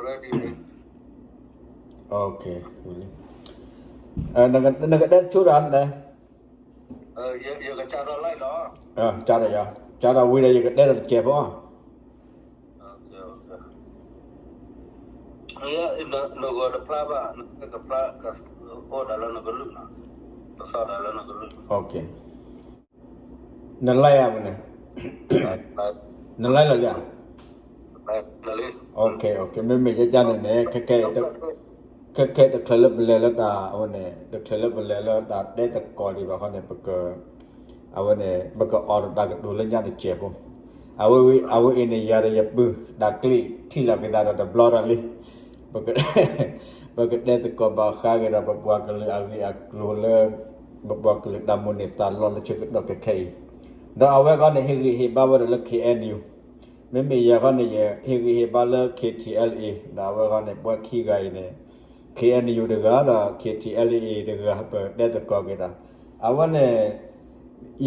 ready လံ. နကတဲတဆိတၢ်န့ၣ်, ကၢ်ဒီးယၤ, ကၢ်ဒီးဝံၤဒီးယကတဲဒီးတစဲးဖိ. နဂီၤတဖျါဘၣ်, နကဖျါ, အိၣ်ဒၣ်လၢနကလုၢ်နီၤ, ပသီၣ်ဒၣ်လၢနကလုၢ်. န like ဧါန့ၣ်, န like လီၤလံဧါ. မ့မ့ၢ်ယကန့ၣ်န့ၣ်, ခဲခဲတချုးလၢပလဲၤလၢတၢ်အဝဲန့ၣ်, တချုးလၢပလဲၤလၢတၢ်တဲသကိးဒံးဘၣ်ဃီန့ၣ်, အဝဲန့ၣ် ပကအိးထီၣ်တၢ်ကတိၤလၢညါတစဲးဖိ. အဝဲအံၤန့ၣ် ယၤဒီးယပုၢ် တၢ်ကျံးထံၣ်လိာ်က့ၤသးဒီးတဘျီဒီးလံ. ပကတဲသကိးဘၣ်ဃးက့ၤဒီး ပပှၤကလုာ်အဂ့ၢ်အကျိၤလၢ ပပှၤကလုာ်တၢ်မိၣ်န့ၢ်သးလီလၢဆၢကတီၢ်ခဲခဲအံၤ, ဒီးအဝဲဃီန့ၣ် ဟ့ၣ်ဂံၢ်ဟ့ၣ်ဘါဝဲဒၣ်လၢ K N U, မ့မ့ၢ်ယၤဃီန့ၣ် ယဟ့ၣ်ဂံၢ်ဟ့ၣ်ဘါလၢ K T L A, ဒီးအဝဲဃီန့ၣ် ပှၤခံဂၤအံၤန့ၣ် K N U တဂၤဒီး K T L A တဂၤ ပတဲသကိးက့ၤဒီး အဝဲန့ၣ်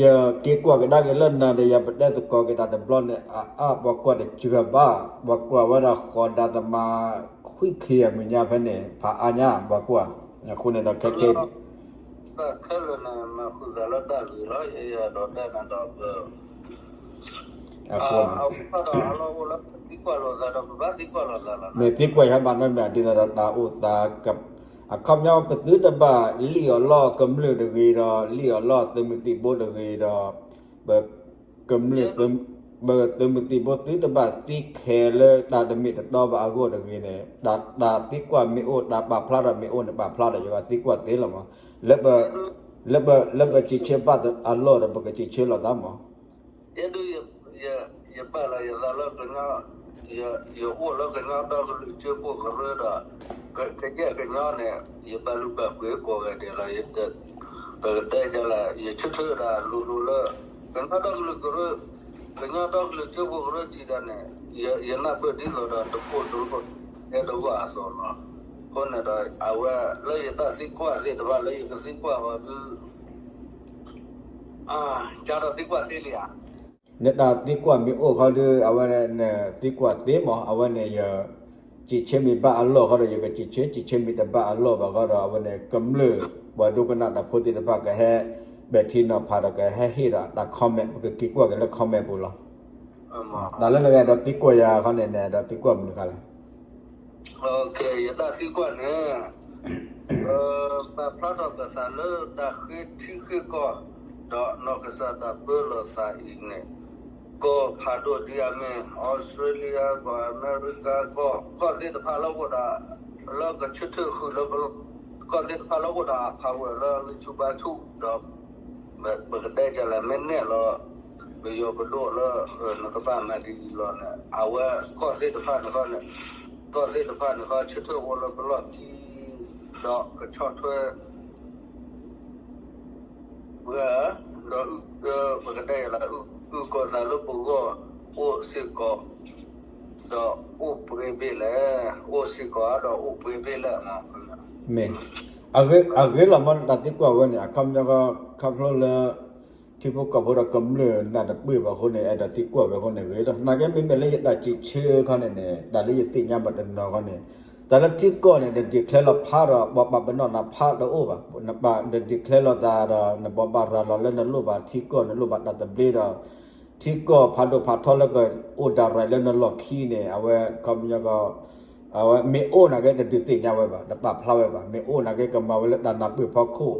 ယက့ၤကွၢ်ကဒါက့ၤလၢနၤဒီး ယၤပတဲသကိးက့ၤတၢ်တဘျီန့ၣ် အအါ ပှၤကွၢ်တစှၤဘၣ်, ပှၤကွၢ်ဝဲဒၣ်ဃိးဒါသမါ ခွံခံအမဲာ်ညါဖဲန့ၣ် ဖးအါညါ ပှၤကွၢ်, အဃိန့ၣ်ဒီးခဲကဲ တၢ်ခဲလၢာ်န့ၣ် မၤဃုာ်သးလၢတၢ်ဂ့ၤလီၤ, ယအဲၣ်ဒိးတဲနၤဒီး အဃိ မ့ၢ်သံကွၢ်ယၤဘၣ်နီတမံၤ ဒ်သိးဒီးတၢ်အိၣ်သး အခီပညီ ပသုတဘၣ်လံၣ်အီၤလီၢ်ကမျၢၢ်တဂ့ၤဒီး လံၣ်အီၤလီၢ်သုးမုၢ်သံၣ်ဘိတဂ့ၤဒီး ပကမျၢၢ် ပသုးမုၢ်သံၣ်ဘိသုတဘၣ်သံခဲလၢာ် တၢ်တမ့ၢ်တတီဘၣ်အဂီၢ်တဂ့ၤန့ၣ် တၢ်သံကွၢ်မ့ၢ်အိၣ် တၢ်ပာ်ဖျါထီၣ်မ့ၢ်အိၣ်န့ၣ် ပာ်ဖျါထီၣ် ယဂီၢ်သံကွၢ်သ့လီၤမး လၢပ လၢပစံးဆၢဘၣ်အလီၢ်ဒီး ပကစံးဆၢလိာ်သးမး ယဒုး ယပာ်လီၤယသးလၢကညီ ယအိၣ်လၢကညီဒီကလုာ်စၢဖှိၣ်ကရၢဒီး ကယဲၢ်ကညီန့ၣ် ယဘၣ်လုၢ်ဘၣ်ပှ့ၤကိးဂၤဒဲးလီၤ. ပကတဲဒ်လဲၣ် ယဆၢထၢၣ်ဒၣ်လိၤလိၤလၢ ကညီဒီကလုာ်ကရၢ ကညီဒီကလုာ်စၢဖှိၣ်ကရၢစံးဒၣ်န့ၣ် ယနၢ်ပၢၢ်ဒ်သိးဒီးတဖိးတလိၤ ဟဲတဂီၢ်အသိးလီၤ. အဃိန့ၣ်ဒီး အဝဲလၢယတၢ်သံကွၢ်သ့ၣ်တဖၣ် လၢယကသံကွၢ်အီၤဒုး ကဒီးသံကွၢ်သ့လံဧါ. နတၢ်သံကွၢ်မ့ၢ်အိၣ်ခီဒုး အဝဲန့ၣ်သံကွၢ်သ့မး အဝဲန့ၣ်ယ စံးဆၢမ့ၢ်ဘၣ်အလီၢ်ခီဒီး ယကစံးဆၢ စံးဆၢမ့ၢ်တဘၣ်အလီၢ်ဘၣ်ခီဒီး အဝဲန့ၣ် ကမျၢၢ် ပှၤဒိကနၣ်တၢ်ဖိသ့ၣ်တဖၣ်ကဟဲ ပဲာ်ထံနီၤဖးဒီးကဟဲဟ့ၣ်ဒီးတၢ် comment ပကက့ၤကွၢ်က့ၤလၢ comment ပူၤလီၤ. တၢ်လၢနဂၤဒီးသံကွၢ်ယၤခီန့ၣ် နဒီးသံကွၢ်မနုၤဃါလဲၣ်. ယတၢ်သံကွၢ်န့ၣ် ပာ်ဖျါထီၣ်ပသးလၢတၢ်ဃ့ထံဃ့ကီၢ် ဒီးနီၢ်ကစၢ်တၢ်ပၢလီၤသးအံၤန့ၣ် ကီၢ်ဖးဒိၣ်ဒ်အမ့ၢ် Australia ကီၢ် America ကီၢ် ကီၢ်သ့ၣ်တဖၣ်လၢအိၣ်ဒီး လၢကဆၢထၢၣ်ဃုာ်လၢပလီၢ် ကီၢ်သ့ၣ်တဖၣ်လၢအိၣ်ဒီးအဖးဝဲလၢဂံၢ်ဆူၣ်ဘါဆူၣ်ဒီး ပကတဲကလဲၣ် မ့ၢ်နဲၣ်လီၤ ပယီၤပဒိၣ်လၢ နကဘၣ်မၤဒ်အံၤလီၤန့ၣ် အဝဲကီၢ်သ့ၣ်တဖၣ်န့ၣ်ဃီန့ၣ် ကီၢ်သ့ၣ်တဖၣ်န့ၣ်ဃီ ဆၢထၢၣ်အိၣ်လၢပလီၢ်ခံ ဒီးကဆီၣ်ထွဲ ပှၤ ဒီး ပကတဲလၢ အုၣ်ကီၤသးလၢပဂီၢ် အိၣ်စ့ၢ်ကီး ဒီးအိၣ်ပှဲၤဘ့ၣ်လဲၣ်, အိၣ်စ့ၢ်ကီးဒီးအိၣ်ပှဲၤဘ့ၣ်လဲၣ်မး. မ့ၢ် အဂ့ၤလီၤမး နတၢ်သံကွၢ်ဝဲန့ၣ် အခီပညီ ခီဖျိလၢ ထံဖိကီၢ်ဖိဒီးကမျၢၢ်နၢ်တပၢၢ်ဘၣ်အဃိန့ၣ် အဲၣ်ဒိးသံကွၢ်ဝဲအဃိန့ၣ် ဂ့ၤလီၤ. နာ်က့မ့မ့ၢ်လၢယတၢ်စံးဆၢခီန့ၣ်န့ၣ် တၢ်လၢယသ့ၣ်ညါဘၣ်တနီၤခီန့ၣ် တၢ်လၢထံကီၢ်န့ၣ် န declare လီၤဖးဒီး ပှၤပာ်ပနီၣ်နၤဖးတအိၣ်ဘၣ်. န declare လီၤသးဒီး နဘိးဘၣ်ရၤလီၤလၢနလိၣ်ဘၣ်ထံကီၢ် နလိၣ်ဘၣ်တၢ်သဘျ့ဒီး ထံကီၢ်ဖးဒိၣ်ဖးထီလၢကအိၣ် direct လၢနလီၢ်ခံန့ၣ် အဝဲခီပညီကီး အဝဲမ့ၢ်အိၣ်နာ်က့ တဒုးသ့ၣ်ညါဝဲဘၣ် တပာ်ဖျါဝဲဘၣ်. မ့ၢ်အိၣ်နာ်က့ ကမၤဝဲလၢတၢ်နၢ်ပၢၢ်ဖီခိၣ်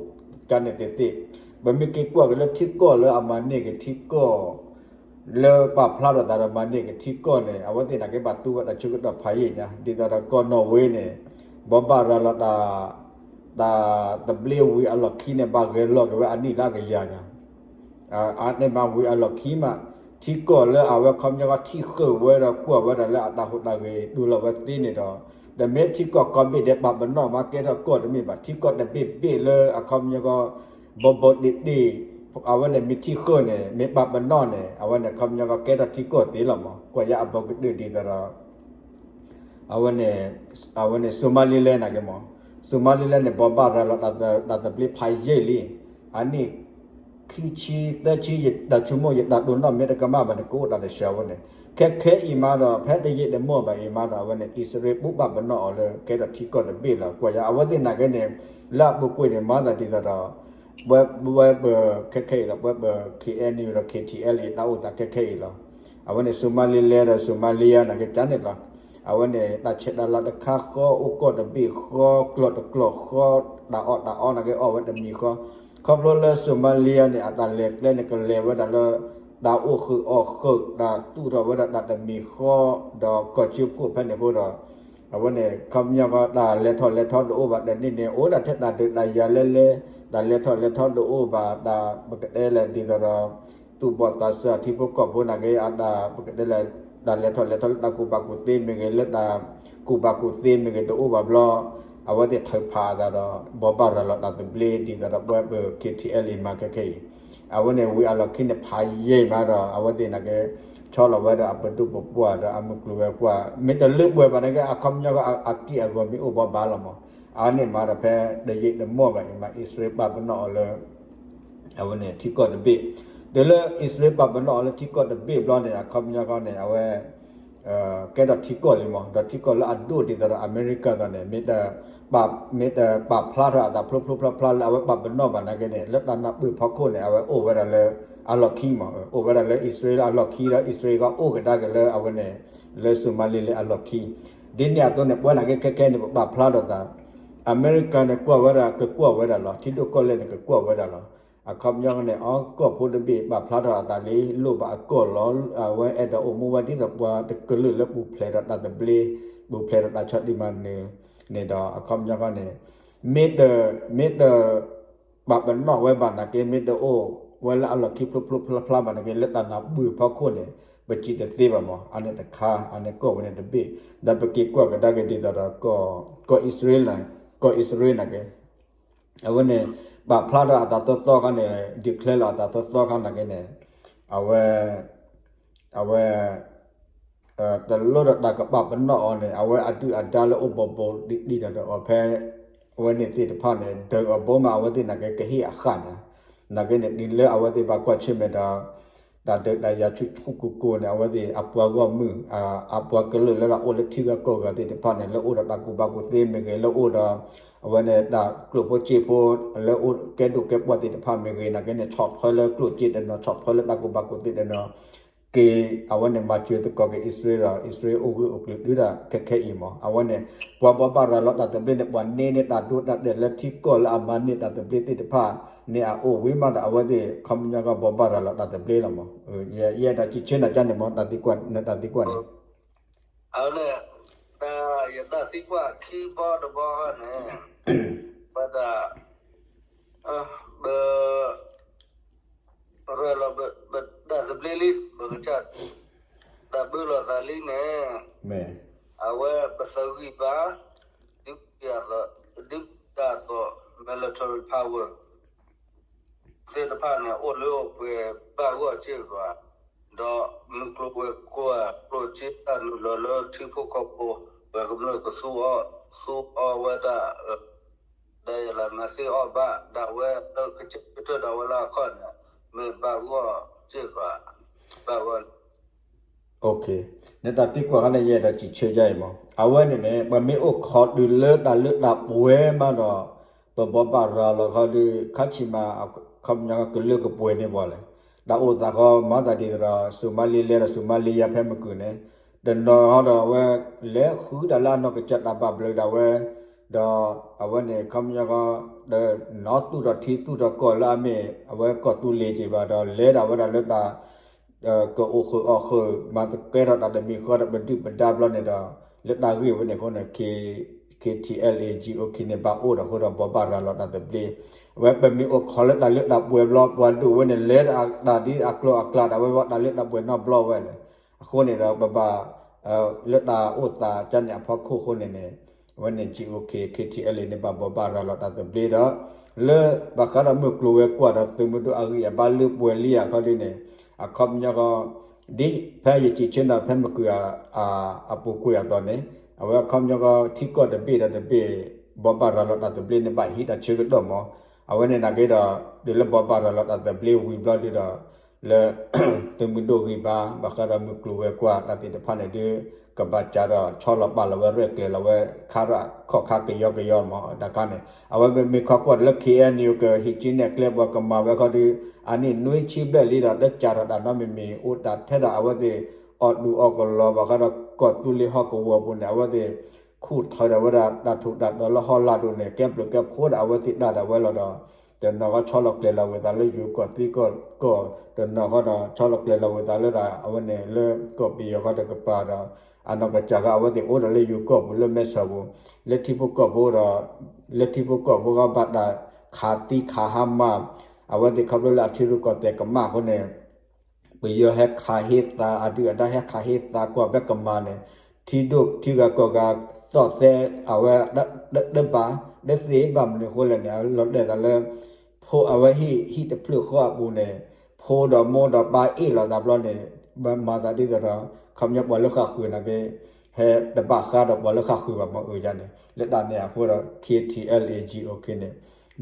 ကန့ၣ်သ့ၣ်သ့ၣ်. ပမ့ၢ်က့ၤကွၢ်က့ၤလၢထံကီၢ်လၢအမၤန့ၢ်က့ၤထံကီၢ် လၢပာ်ဖျါထီၣ်သးဒီးမၤန့ၢ်က့ၤထံကီၢ်န့ၣ် အဝဲသ့ၣ်နာ်က့ဘၣ်သူဝဲတၢ်ဆၢကတီၢ်ဖးယံာ်ညါ ဒ်သိးဒီးကီၢ်နီၣ်ဝ့န့ၣ် ဘိးဘၣ်ရၤလီၤတၢ် တၢ်သဘျ့ဝံၤအလီၢ်ခံန့ၣ် ဘၣ်ဂဲၤလီၤက့ၤဝဲအနံၣ်လၢအကယၤညါ အါန့ၢ်မးဝံၤအလီၢ်ခံမး ထံကီၢ်လၢအဝဲခီပညီကီးထံၣ်ဃုာ်ဝဲဒီးကွၢ်ဝဲဒၣ်လၢအတၢ်ဟူးတၢ်ဂဲၤ တူၢ်လိာ်ဝဲသ့န့ၣ်ဒီး တမ့ၢ်ထံကီၢ်ကီၢ်ဘ့ၣ်ဒဲးပာ်ပနီၣ်မး ကဲထီၣ်ကီၢ်တမ့ၢ်ဘၣ် ထံကီၢ်တဘ့ၣ်ဘ့ၣ်လၢအခီပညီကီး ဘိးဘိးတ့ၢ်တ့ၢ် အဝဲန့ၣ်မ့ၢ်ထံၣ်ဃုာ်န့ၣ် မ့ၢ်ပာ်ပနီၣ်န့ၣ် အဝဲန့ၣ်ခီပညီကီးကဲထီၣ်ထံကီၢ်သ့လီၤမး ကွၢ်ယါအဘီကတၢၢ်ဒ်သိးဒီး အဝဲန့ၣ် အဝဲန့ၣ် Somaliland နာ်က့မး Somaliland န့ၣ် ဘိးဘၣ်ရၤလီၤတၢ်သဘျ့ဖးယံာ်လံ အနံၣ် ခံဆံသၢဆံ ယတၢ်ဆိကမိၣ် ယတၢ်တိၢ်နီၣ်မ့ၢ်တကမၣ်ဘၣ်န့ၣ် ကအိၣ်တၢ်တဆှၢဝဲန့ၣ် ခဲခဲအံၤမးဒီး ဖဲတယံာ်တမီၢ်ဘၣ်အံၤမးဒီး အဝဲန့ၣ် အံၣ်စရ့လးပူၤဘၣ်ပနီၣ်အီၤလၢကဲထီၣ်ထံကီၢ်တဘ့ၣ်လီၤ. ကွၢ်ယၤ အဝဲသ့ၣ်နာ်က့န့ၣ် လၢအပူၤကွံာ်န့ၣ် မၤသးဒ်သိးဒီး ပဝဲပ ခဲခဲအံၤလီၤ ပဝဲပ ခ့ၣ်အဲၣ်ယူၣ် ဒီး ခ့ၣ်ထံၣ်အဲလ်အ့ၣ် တၢ်အိၣ်သးခဲခဲအံၤလီၤ. အဝဲန့ၣ် စိၤမါလံလဲဒီး စိၤမါလံယါ နာ်က့န့ၣ်လီၤ. အဝဲန့ၣ် တၢ်ဆဲးတၢ်လၤတခါဃီ အိၣ်ကီၢ်တဘ့ၣ်ဃီ ကျိာ်တကျိာ်ဃီ တၢ်အီၣ်တၢ်အီနာ်က့အီၣ်ဝဲတမံၤဃီ ခီဖျိလၢစိၤမါလံယါန့ၣ် အတၢ်လဲၤကျဲန့ၣ် ကလဲၤဝဲဒၣ်လၢ တၢ်အိၣ်ဃုာ်အီၣ်ဃုာ် တၢ်သူၣ်ထီၣ်ဝဲဒၣ်တၢ်တမံၤဃီ ဒီးကီၢ်ကၠိဖိဖဲန့ၣ်အဃိဒီး အဝဲန့ၣ် ခီပညီဃီ တၢ်လဲၤထီၣ်လဲၤထီတအိၣ်ဘၣ် တနံၣ်န့ၣ် အိၣ်ဒၣ်ထဲတၢ်ဒုးတၢ်ယၤလဲလဲ တၢ်လဲၤထီၣ်လဲၤထီတအိၣ်ဘၣ် တၢ်ပကတဲလဲၣ်ဒ်သိးဒီး သူၣ်ဘီၣ်သးစၢ်ထံဖိကီၢ်ဖိနာ်က့ အတၢ်ပကတဲလဲၣ် တၢ်လဲၤထီၣ်လဲၤထီလၢတၢ်ကူၣ်ဘၣ်ကူၣ်သ့မ့ၢ်ဂ့ၤ လၢတၢ်ကူၣ်ဘၣ်ကူၣ်သ့မ့ၢ်ဂ့ၤ တအိၣ်ဘၣ်ဘျီ အဝဲသ့ၣ်ထုးဖးအသးဒီး ဘိးဘၣ်ရၤလီၤတၢ်သဘျ့ ဒ်သိးဒီးပဝဲပ ခ့ၣ်ထံၣ်အဲလ်အ့ၣ် မၤခဲခဲအံၤ အဝဲန့ၣ် ဝံၤအလီၢ်ခံန့ၣ် ဖးယံာ်မးဒီး အဝဲသ့ၣ်နာ်က့ ဆီလီၤဝဲဒီးအပဒိၣ်ပပှၢ်ဒီးအမုၢ်ကျိၤဝဲၤကွာ် မ့ၢ်တလၢပှဲၤဘၣ်နာ်က့ အခီပညီကီ အက့ၢ်အဂီၤမ့ၢ်အိၣ်ဘိးဘၣ်လီၤမး. အဝဲန့ၣ်မးဒီးဖဲတယံာ်တမီၢ်ဘၣ်အံၤမး အံၣ်စရ့လးပာ်ပနီၣ်အီၤလၢ အဝဲန့ၣ်ထံကီၢ်တဘ့ၣ် တုၤလၢအံၣ်စရ့လးပာ်ပနီၣ်အီၤလၢထံကီၢ်တဘ့ၣ်ဘျီန့ၣ် အခီပညီဃီန့ၣ် အဝဲ ကဲထီၣ်ထံကီၢ်လံမး ဒီးထံကီၢ်လၢအဒိၣ်ဒ်သိးဒီးအမဲရကၤသိးန့ၣ် မ့ၢ်တ မ့ၢ်တပာ်ဖျါထီၣ်အသးဖျိဖျိဖျါဖျါလၢအဝဲပာ်ပနီၣ်ဘၣ်နာ်က့န့ၣ် လၢတၢ်နၢ်ပၢၢ်ဖီခိၣ်န့ၣ် အဝဲအိၣ်ဝဲဒၣ်လၢ အလီၢ်ခံမး အိၣ်ဝဲဒၣ်လၢအံၣ်စရ့လးအလီၢ်ခံဒီး အံၣ်စရ့လးကအိၣ်ကဒါက့ၤလၢအဝဲန့ၣ် လၢစိၤမါလံလၢအလီၢ်ခံ ဒ်န့ၣ်အသိးန့ၣ် ပဝဲနာ်က့ခဲခဲန့ၣ် ပပာ်ဖျါထီၣ်သး အမဲရကၤန့ၣ် ကွၢ်ဝဲဒၣ်ကကွၢ်ဝဲဒၣ်လီၤ ထံဒိၣ်ကီၢ်လဲၢ်န့ၣ် ကကွၢ်ဝဲဒၣ်လီၤ. အခီပညီန့ၣ် အကီၢ်ဖိတဘ့ၣ်ပာ်ဖျါထီၣ်အသးလံ လိၣ်ဘၣ်အကီၢ်လီၤ အဝဲအဲၣ်ဒိးအိၣ်မူဝဲဒ်သိးပှၤတကလုာ်လၢပူၤဖျဲးဒီးတၢ်သဘျ့ ပူၤဖျဲးဒီးတၢ်ဆီၣ်တံၢ်မၤနၢၤန့ၣ်ဒီး အခီပညီဃီန့ၣ် မ့ၢ်တ မ့ၢ်တ ပာ်ပနီၣ်ဝဲဘၣ်နာ်က့ မ့ၢ်တအိၣ်ဝဲလၢအလီၢ်ခံဖျိဖျိဖျါဖျါဘၣ်နာ်က့ လၢတၢ်နၢ်ပၢၢ်ဖီခိၣ်န့ၣ် ပစံးတသ့ဘၣ်မး အန့ၣ်တခါ အန့ၣ်ကီၢ်ဝဲန့ၣ်တဘ့ၣ် ဒီးပက့ၤကွၢ်ကဒါက့ၤဒ်သိးဒီး ကီၢ်အံၣ်စရ့လး ကီၢ်အံၣ်စရ့လးနာ်က့ အဝဲန့ၣ် ပာ်ဖျါထီၣ်အသးသီသီခါန့ၣ် declare လီၤအသးသီသီခါနာ်က့န့ၣ် အဝဲ အဝဲ တလိၣ်ဒီးတၢ်ကပာ်ပနီၣ်အီၤန့ၣ် အဝဲအဒုၣ်အဒါလၢအိၣ်ဘီဘီဒံးဒံးဒီးအီၤဖဲ အဝဲန့ၣ်သ့ၣ်တဖၣ်န့ၣ် ဒုးအီၤဘိမး အဝဲသ့ၣ်နာ်က့ကဟ့ၣ်အဃၣ်န့ၣ် နာ်က့န့ၣ် ဒ်လၢအဝဲသ့ၣ်ဘၣ်ကွၢ်ဆၢၣ်မဲာ်ဒီး တၢ်ဒုးတၢ်ယၤဆူၣ်ဆူၣ်ကိၢ်ကိၢ်န့ၣ် အဝဲသ့ၣ်အပှၤဂီၢ်မုၢ် အပှၤကလုာ်လၢဒၣ်အိၣ်လၢထံဂၤကီၢ်ဂၤသ့ၣ်တဖၣ်န့ၣ် လၢအိၣ်ဒီးတၢ်ကူၣ်ဘၣ်ကူၣ်သ့မ့ၢ်ဂ့ၤ လၢအိၣ်ဒီး အဝဲန့ၣ်တၢ်ကျိၣ်ဖိစ့ဖိ လၢအိၣ်ကဲဒိၣ်ကဲပှၢ်သ့ၣ်တဖၣ်မ့ၢ်ဂ့ၤ နာ်က့န့ၣ် ဆီၣ်ထွဲလၢကျိၣ်စ့တနီၤ ဆီၣ်ထွဲလၢတၢ်ကူၣ်ဘၣ်ကူၣ်သ့တနီၤ က့ၤ အဝဲန့ၣ်မၤစၢၤသကိးက့ၤအံၣ်စရ့လးဒီး အံၣ်စရ့လးအိၣ်ဂၢၢ်အိၣ်ကျၢၤတုၤဒၣ်ခဲခဲအံၤမး အဝဲန့ၣ် ပှၤဘိးဘၣ်ရၤလီၤတၢ်သဘျ့န့ၣ် ပှၤန့ၢ်န့ၢ်တၢ်ဒိတၢ်တဲာ်လၢထံကီၢ်လၢအမၤန့ၢ်တၢ်သဘျ့သ့ၣ်တဖၣ်န့ၣ် အအိၣ်ဝံၤမးဒီး အဝဲသ့ၣ်ခီပညီကဘိးဘၣ်ရၤလီၤတၢ်သဘျ့လီၤမး ယအဲၣ်ဒိးစံးဆၢနၤကန့ၣ်မး တၢ်သံကွၢ်န့ၣ် အန့ၣ် တၢ်ယတၢ်သံကွၢ်ခံဘီတဘီန့ၣ် ပတၢ် ပ ရၤလီၤပတၢ်သဘျ့လံ ပကစၢ် တၢ်ဘၢလီၤသးလံန့ၣ် အဝဲပသဂံၢ်ဘါ ဒုးပတၢ်သိး military power သ့ၣ်တဖၣ်န့ၣ် အိၣ်လၢအိၣ်ပှဲၤဘၣ်ဂီၢ်စ့ၢ်ကီး ဒီးမုၢ်ကျိၤဝဲၤကွာ်ကျိၣ်စ့တၢ်နုာ်လီၤလၢထံဖိကီၢ်ဖိ ပှၤကမျၢၢ်ကသူအီၤ သူအီၤဝဲဒၣ် ဒီးယလၢမၤသ့အီၣ်ဘၣ် ဒၣ်ဝဲလၢကစၢ်ကတၢၢ်ဒၣ်ဝဲလၢအခီၣ်န့ၣ် မ့ၢ်ဘၣ်ဂီၢ်စ့ၢ်ကီး ဘၣ်ဂီၢ် နတၢ်သံကွၢ်ခါန့ၣ် ယအဲၣ်ဒိးစံးဆၢယါအံၤမး အဝဲန့ၣ်န့ၣ် ပမ့ၢ်အိၣ်ခိးတုၤလၢတၢ်လၢတၢ်ပှဲၤမးဒီး ပဘိးဘၣ်ရၤလီၤခီဒုး ခါဆံးမး ခီပညီကလုာ်ကပှဲၤန့ၣ်ဘၣ်လဲၣ် တၢ်အိၣ်သးဃီမၤသးဒ်သိးဒီး စိၤမါလံလဲဒီးစိၤမါလံယါဖဲမုၢ်ကုၢ်န့ၣ် တနီၤဟီဒီးအဝဲ လဲၤဃုဒၣ်လၢအနီၢ်ကစၢ်တၢ်ဘၣ်ဘျုးဒၣ်ဝဲ ဒီးအဝဲန့ၣ် ခီပညီဃီ ဒီးနီၢ်သူၣ်ထီၣ်ထံသူၣ်ထီၣ်ကီၢ်လၢအမ့ၢ် အဝဲကီၢ်သူလ့ၤက့ၤဘၣ်ဒီး လဲၤဒၣ်ဝဲဒၣ်လၢတၢ် ကအိၣ်ဃုာ်အီၣ်ဃုာ် မၤသကဲထီၣ်တၢ်တမံၤဃီဒီးပဒုၣ်ပဒါဘျီန့ၣ်ဒီး လၢတၢ်ဂ့ၢ်ဝဲန့ၣ်အဃိန့ၣ် ခ့ၣ်ထံၣ်အဲလ်အ့ၣ် ကၠံၣ်အိၣ်ခံန့ၣ် ဘၣ်အိၣ်ဒီးအဃိဒီး ဘိးဘၣ်ရၤလီၤတၢ်သဘျ့ အဝဲပမ့ၢ်အိၣ်ခိးလၢတၢ်လၢတၢ်ပှဲၤဘျီ ပှၤဒိၣ်ဝဲန့ၣ် လဲၤတၢ်ဒ်အကျိၤအကျဲဒၣ်ဝဲဘၣ် တၢ်လၢတၢ်ပှဲၤနီတဘျီဝဲလဲၣ် အဃိန့ၣ်ဒီး ပဘၣ် လၢတၢ်အိၣ်သးကန့ၣ်အဖီခိၣ်အဃိန့ၣ်န့ၣ် အဝဲန့ၣ် ကၠံၣ်အိၣ်ခံ ခ့ၣ်ထံၣ်အဲလ်အ့ၣ်န့ၣ် ဘၣ်ဘိးဘၣ်ရၤလီၤတၢ်သဘျ့ဒီး လၢဘၣ်ဃးဒီးမုၢ်ကျိၤဝဲၤကွာ်ဒီးသုးမုၢ်ဒိၣ်အဂံၢ်အဘါလၢပှဲၤလံအခီဒုန့ၣ် အခီပညီဃီ ဒ်ဖဲယစံးဆၢနၤဖဲမုၢ်ကုၢ် အပူၤကွံာ်အသိးန့ၣ် အဝဲအခီပညီဃီ ထံကီၢ်တဘ့ၣ်ဒီးတဘ့ၣ် ဘိးဘၣ်ရၤလီၤတၢ်သဘျ့န့ၣ် ဘၣ်ဟံးတၢ်ဆၢကတီၢ်မး အဝဲန့ၣ်နာ်က့ဒီး တုၤလၢဘိးဘၣ်ရၤလီၤတၢ်သဘျ့ဝံၤဘျီဒုဒီး လၢ သုးမုၢ်ဒိၣ်ဂံၢ်ဘါ ဘၣ်ဃးဒီးမုၢ်ကျိၤဝဲၤကွာ်တၢ်သ့ၣ်တဖၣ်န့ၣ်ဒုး ကဘၣ်ကးဒီးဆီလီၤပာ်လီၤဝဲရဲၣ်ကျဲၤလီၤဝဲ ခါရၣ်ခီၣ်ခါကယီကယီမး တခါန့ၣ် အဝဲမ့ၢ်ခီကွၢ်လၢ ခ့ၣ်အဲၣ်ယူၣ် ကဟံးက့နဲၣ်ကျဲပှၤကမၤဝဲခီဒုး အနံၣ်နွံဆံဘျဲၣ်လံဒီး တကးထီၣ်တၢ်နီတမံၤမံၤ အိၣ်တၢ်ထဲဒၣ်အဝဲသ့ၣ် အီၣ်ဒူးအီၣ်ကလီ ဘၣ်ဃးဒီးကီၢ်သူလ့ၤဟီၣ်ကဝီၤပူၤန့ၣ် အဝဲသ့ၣ် ခူၣ်ထီၣ်ဒၣ်ဝဲဒၣ်တၢ်ထူးတၢ်တီၤလၢဟီၣ်လာ်ဒိၣ်န့ၣ် ကဲဘျုးကဲဖှိၣ်ဒၣ်အဝဲသ့ၣ်တၢ်ဒၣ်ဝဲလီၤဒီး တနီၤခီဆီလီၤကျဲၤလီၤဝဲသးလၢယိၤကီၢ်သံကီၢ်ကီၢ် တနီၤခီဒီးဆီလီၤကျဲၤလီၤဝဲသးလၢဒၣ် အဝဲန့ၣ်လၢကီၢ်ပယီၤခီတကပၤဒီး အနီၢ်ကစၢ်ခီအဝဲသ့ၣ်အိၣ်ဒီးလၢယိၤကီၢ်ပူၤလၢမဲဆီးပူၤ လၢထံဖိကီၢ်ဖိဒီး လၢထံဖိကီၢ်ဖိခီဘၣ်တၢ်ခးသံခးဟါမၢ် အဝဲသ့ၣ်ခီဖျိလၢအထံရူၢ်ကီၢ်သဲးကမၣ်အဃိန့ၣ် ပယီၤဟဲခးဟ့သး အဒုၣ်အဒါဟဲခးဟ့သးကွၢ်ဖဲကမၤန့ၣ် ထံဒိၣ်ထံဂၤကီၢ်ဂၤ သီၣ်သဲအဝဲ တဘၣ် တသ့ဘၣ်မနုၤအဃိလဲၣ်န့ၣ် အလီၤတဲာ်သးလၢ ဖိအဝဲဟံၣ်တဖျၢၣ်ဃီအပူၤန့ၣ် ဖိဒီးမိၢ်ဒီးပၢ်အ့ၣ်လိာ်သးဘျီန့ၣ် မၤသးဒ်သိးဒီး ခီပညီပှၤလၢဃၣ်ဃုာ်န့ၣ်က့ ဟဲတဘၣ်ဃးဒီးပှၤလၢဃၣ်ဃုာ်ဘၣ်မ့ၢ်အၢယါန့ၣ် လၢတၢ်န့ၣ်အဃိဒီး K T L A G O K န့ၣ်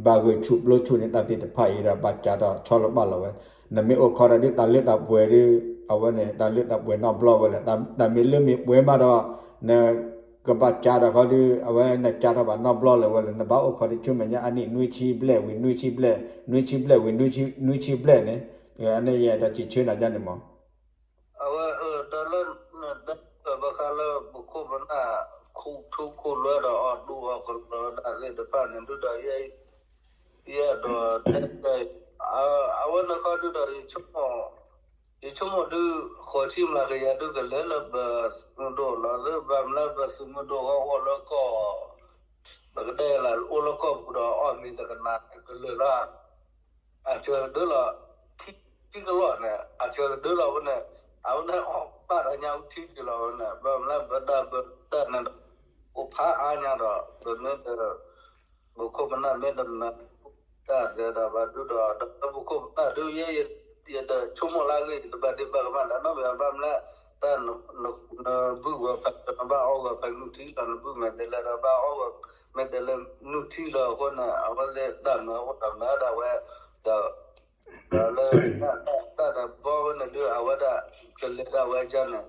ဘၣ်ဂုာ်ဆူၣ်ပျိဆူၣ်န့ၣ် တၢ်သ့ၣ်တဖၣ်အံၤဒီး ဘၣ်ကးဒီးဆီလီၤပာ်လီၤဝဲ နမ့ၢ်အိၣ်ခီဒီးဒုးတၢ်လၢတၢ်ပှဲၤဒုး အဝဲန့ၣ် တၢ်လၢတၢ်ပှဲၤနီတဘျီဝဲလဲၣ် တၢ်မ့ၢ်လၢမ့ၢ်ပှဲၤမးဒီး နကဘၣ်ကးဒီးခီဒုး အဝဲနကးထီၣ်ဘၣ်နီတဘျီလၢၤဝဲလဲၣ် နဘၣ်အိၣ်ခီဒုးဆူမဲာ်ညါအနံၣ်နွံဆံဘျဲၣ်ဝံၤနွံဆံဘျဲၣ် နွံဆံဘျဲၣ်ဝံၤနွံဆံဘျဲၣ်န့ၣ် အန့ၣ်ယအဲၣ်ဒိးစံးဆၢနၤဒ်န့ၣ်မး အဝဲ တၢ်လၢ ဘၣ်ဃးလၢပခိၣ်ပနၢ် ခူၣ်ထူခူၣ်လွဲဒီးအီၣ်ဒူအီၣ်ကလီတၢ်သ့ၣ်တဖၣ်န့ၣ် ဒုဒီး ယအဲၣ်ဒိးတဲ အဝဲန့ၣ်ခီဒုဒီး ယဆိကမိၣ်ဒု ဃိးဆံမျးကယၤဒုကလဲၤလၢပသုးမုၢ်ဒိၣ်အဂီၢ်အိၣ်လၢကီၢ် ပကတဲလၢအိၣ်လၢကီၢ်ပူၤဒီးအီၣ်မ့ၤတကနၣ်ကလုာ်လၢ အစၢၤကဒၢလီၤ ထံကလီၢ်န့ၣ် အစၢၤကဒၢလီၤဝဲန့ၣ် အဝဲန့ၣ်အီၣ်ဘၣ်ဒီးညါထံက့ၤလီၤဝဲန့ၣ် ဘၣ်မနုၤပဒၣ်ပတၢ်န့ၣ်ဒီး အိၣ်ဖးအါညါဒီး ပမ့ၢ် ပခိၣ်ပနၢ်မ့ၢ်တမၤ တၢ်သဲဒီးဘၣ်ဒုဒီး ဒီးပခိၣ်ပနၢ်ဒု ယဲ ယတဆိကမိၣ်လၢအဂ့ၢ် ယတဘၣ်ဒံးဘၣ်ကမၣ်တၢ်နီတမံၤ ဘၣ်မနုၤ တၢ် နဘုၣ်ဂီၤဖဲ နဘၣ်အီၣ်ဂီၤဖဲနုၢ်ထံလီၤ နဘုၣ်မဲာ်တဲးလဲးဒီး ဘၣ်အီၣ်ဂီၤမဲာ်တဲးလဲးနုၢ်ထံလီၤအဃိန့ၣ် အဝဲသ့ၣ်တၢ်မၤအိၣ်တၢ်မၤဒၣ်ဝဲ ဒီး ဒီးလၢ တၢ်တၢ်တၢ်ဘီဝဲန့ၣ်ဒု အဝဲဒၣ် ကလဲၤဒၣ်ဝဲဒ်န့ၣ်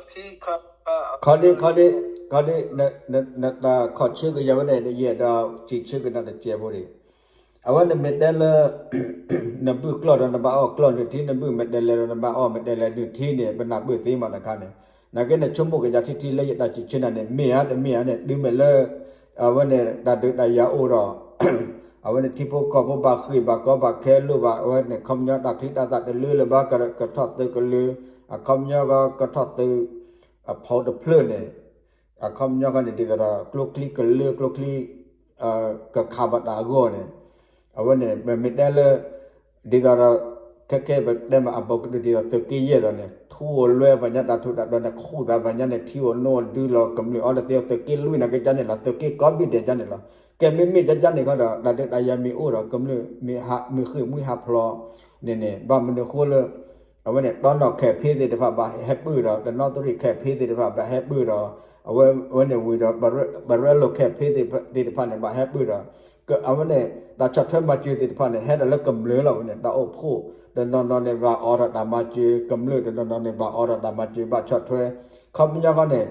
ဒီးခံခါ ခီဒု ခီဒု ခီဒု နတၢ်ခီၣ်ဆၢကယၤဝဲန့ၣ် ယအဲၣ်ဒိးစံးဆၢက့ၤနၤတစဲးဖိဒံး အဝဲန့ၣ်မ့ၢ်တဲလၢ နဘုၣ်ကျီၢ်ဒီးနဘၣ်အီၣ်ကျီၢ်နုၢ်ထံ နဘုၣ်မဲာ်တဲးလဲးဒီးနဘၣ်အီၣ်မဲာ်တဲးလဲးနုၢ်ထံန့ၣ် ပနၢ်ပၢၢ်သ့မးတခါန့ၣ် နာ်က့နဆိကမိၣ်ကယၤထံထံလၢယတၢ်စံးဆၢနၤန့ၣ် မ့ၢ်ဧါတမ့ၢ်ဧါန့ၣ် တုၤမ့ၢ်လၢ အဝဲန့ၣ်တၢ်ဒုးတၢ်ယၤအိၣ်ဒီး အဝဲန့ၣ်ထံဖိကီၢ်ဖိဘၣ်ဃ့ၢ်ဘၣ်ကီဘၣ်ခဲလိၣ်ဘၣ် အဝဲန့ၣ် ခီပညီတၢ်ချံတၢ်သၣ်တလၢလၢၤဘၣ် ကထီၣ်သုးကလၢၤ အခီပညီကထီၣ်သုး အဖီတဖျၢၣ်န့ၣ် အခီပညီဃီန့ၣ် ဒ်သိးဒီး ကျိချံကလၢကျိချံ ကခးဘၣ်တၢ်အဂီၢ်န့ၣ် အဝဲန့ၣ် ပမ့ၢ်တဲလၢ ဒ်သိးဒီး ခဲခဲပတဲမးအဘီကဒု ဒ်သိးသုးက့ယဲၢ်သိးန့ၣ် ထူအိၣ်လွဲပှၤညါတၢ်ထူးတၢ်တီၤန့ၣ် ခူၣ်သးပှၤညါန့ၣ် ထံအိၣ်နိၣ်ဒုလီၤ ကမျၢၢ်အီၤတသ့ သုးက့လွံၢ်န့ၣ်ကကန့ၣ်လီၤ သုးက့ကိးဘ့ၣ်ဒဲးကန့ၣ်လီၤ ကဲမ့မ့ၢ်ကကန့ၣ်ဃီဒီး တၢ်ဒုးတၢ်ယၤမ့ၢ်အိၣ်ဒီး ကမျၢၢ်မ့ၢ်ဃ့ၢ်မှံဟးဖျိးန့ၣ်န့ၣ် ဘၣ်မနုၤဃိလၢ အဝဲန့ၣ် တီနီၣ်ခဲးဖ့သ့ၣ်တဖၣ်ဘၣ်ဟဲပၢၢ်ဒီး တနီသရံၣ်ခဲးဖ့သ့ၣ်တဖၣ်ဘၣ်ဟဲပၢၢ်ဒီး အဝဲန့ၣ်ဝံၤဒီး ပရဲလိာ်ခဲးဖ့သ့ၣ်တဖၣ်န့ၣ် ဘၣ်ဟဲပၢၢ်ဒီး အဝဲန့ၣ် တၢ်ဆီၣ်ထွဲမၤစၢၤသ့ၣ်တဖၣ်န့ၣ် ဟဲဒီးလၢကမျၢၢ်လီၤဝဲန့ၣ် တၢ်အိၣ်ဖှိၣ် တနီၤနီၤန့ၣ် ဘၣ်အိးထီၣ်တၢ်မၤစၢၤ ကမျၢၢ်တနီၤနီၤန့ၣ် ဘၣ်အိးထီၣ်တၢ်မၤစၢၤ ဘၣ်ဆီၣ်ထွဲ ခီပညီဃီန့ၣ်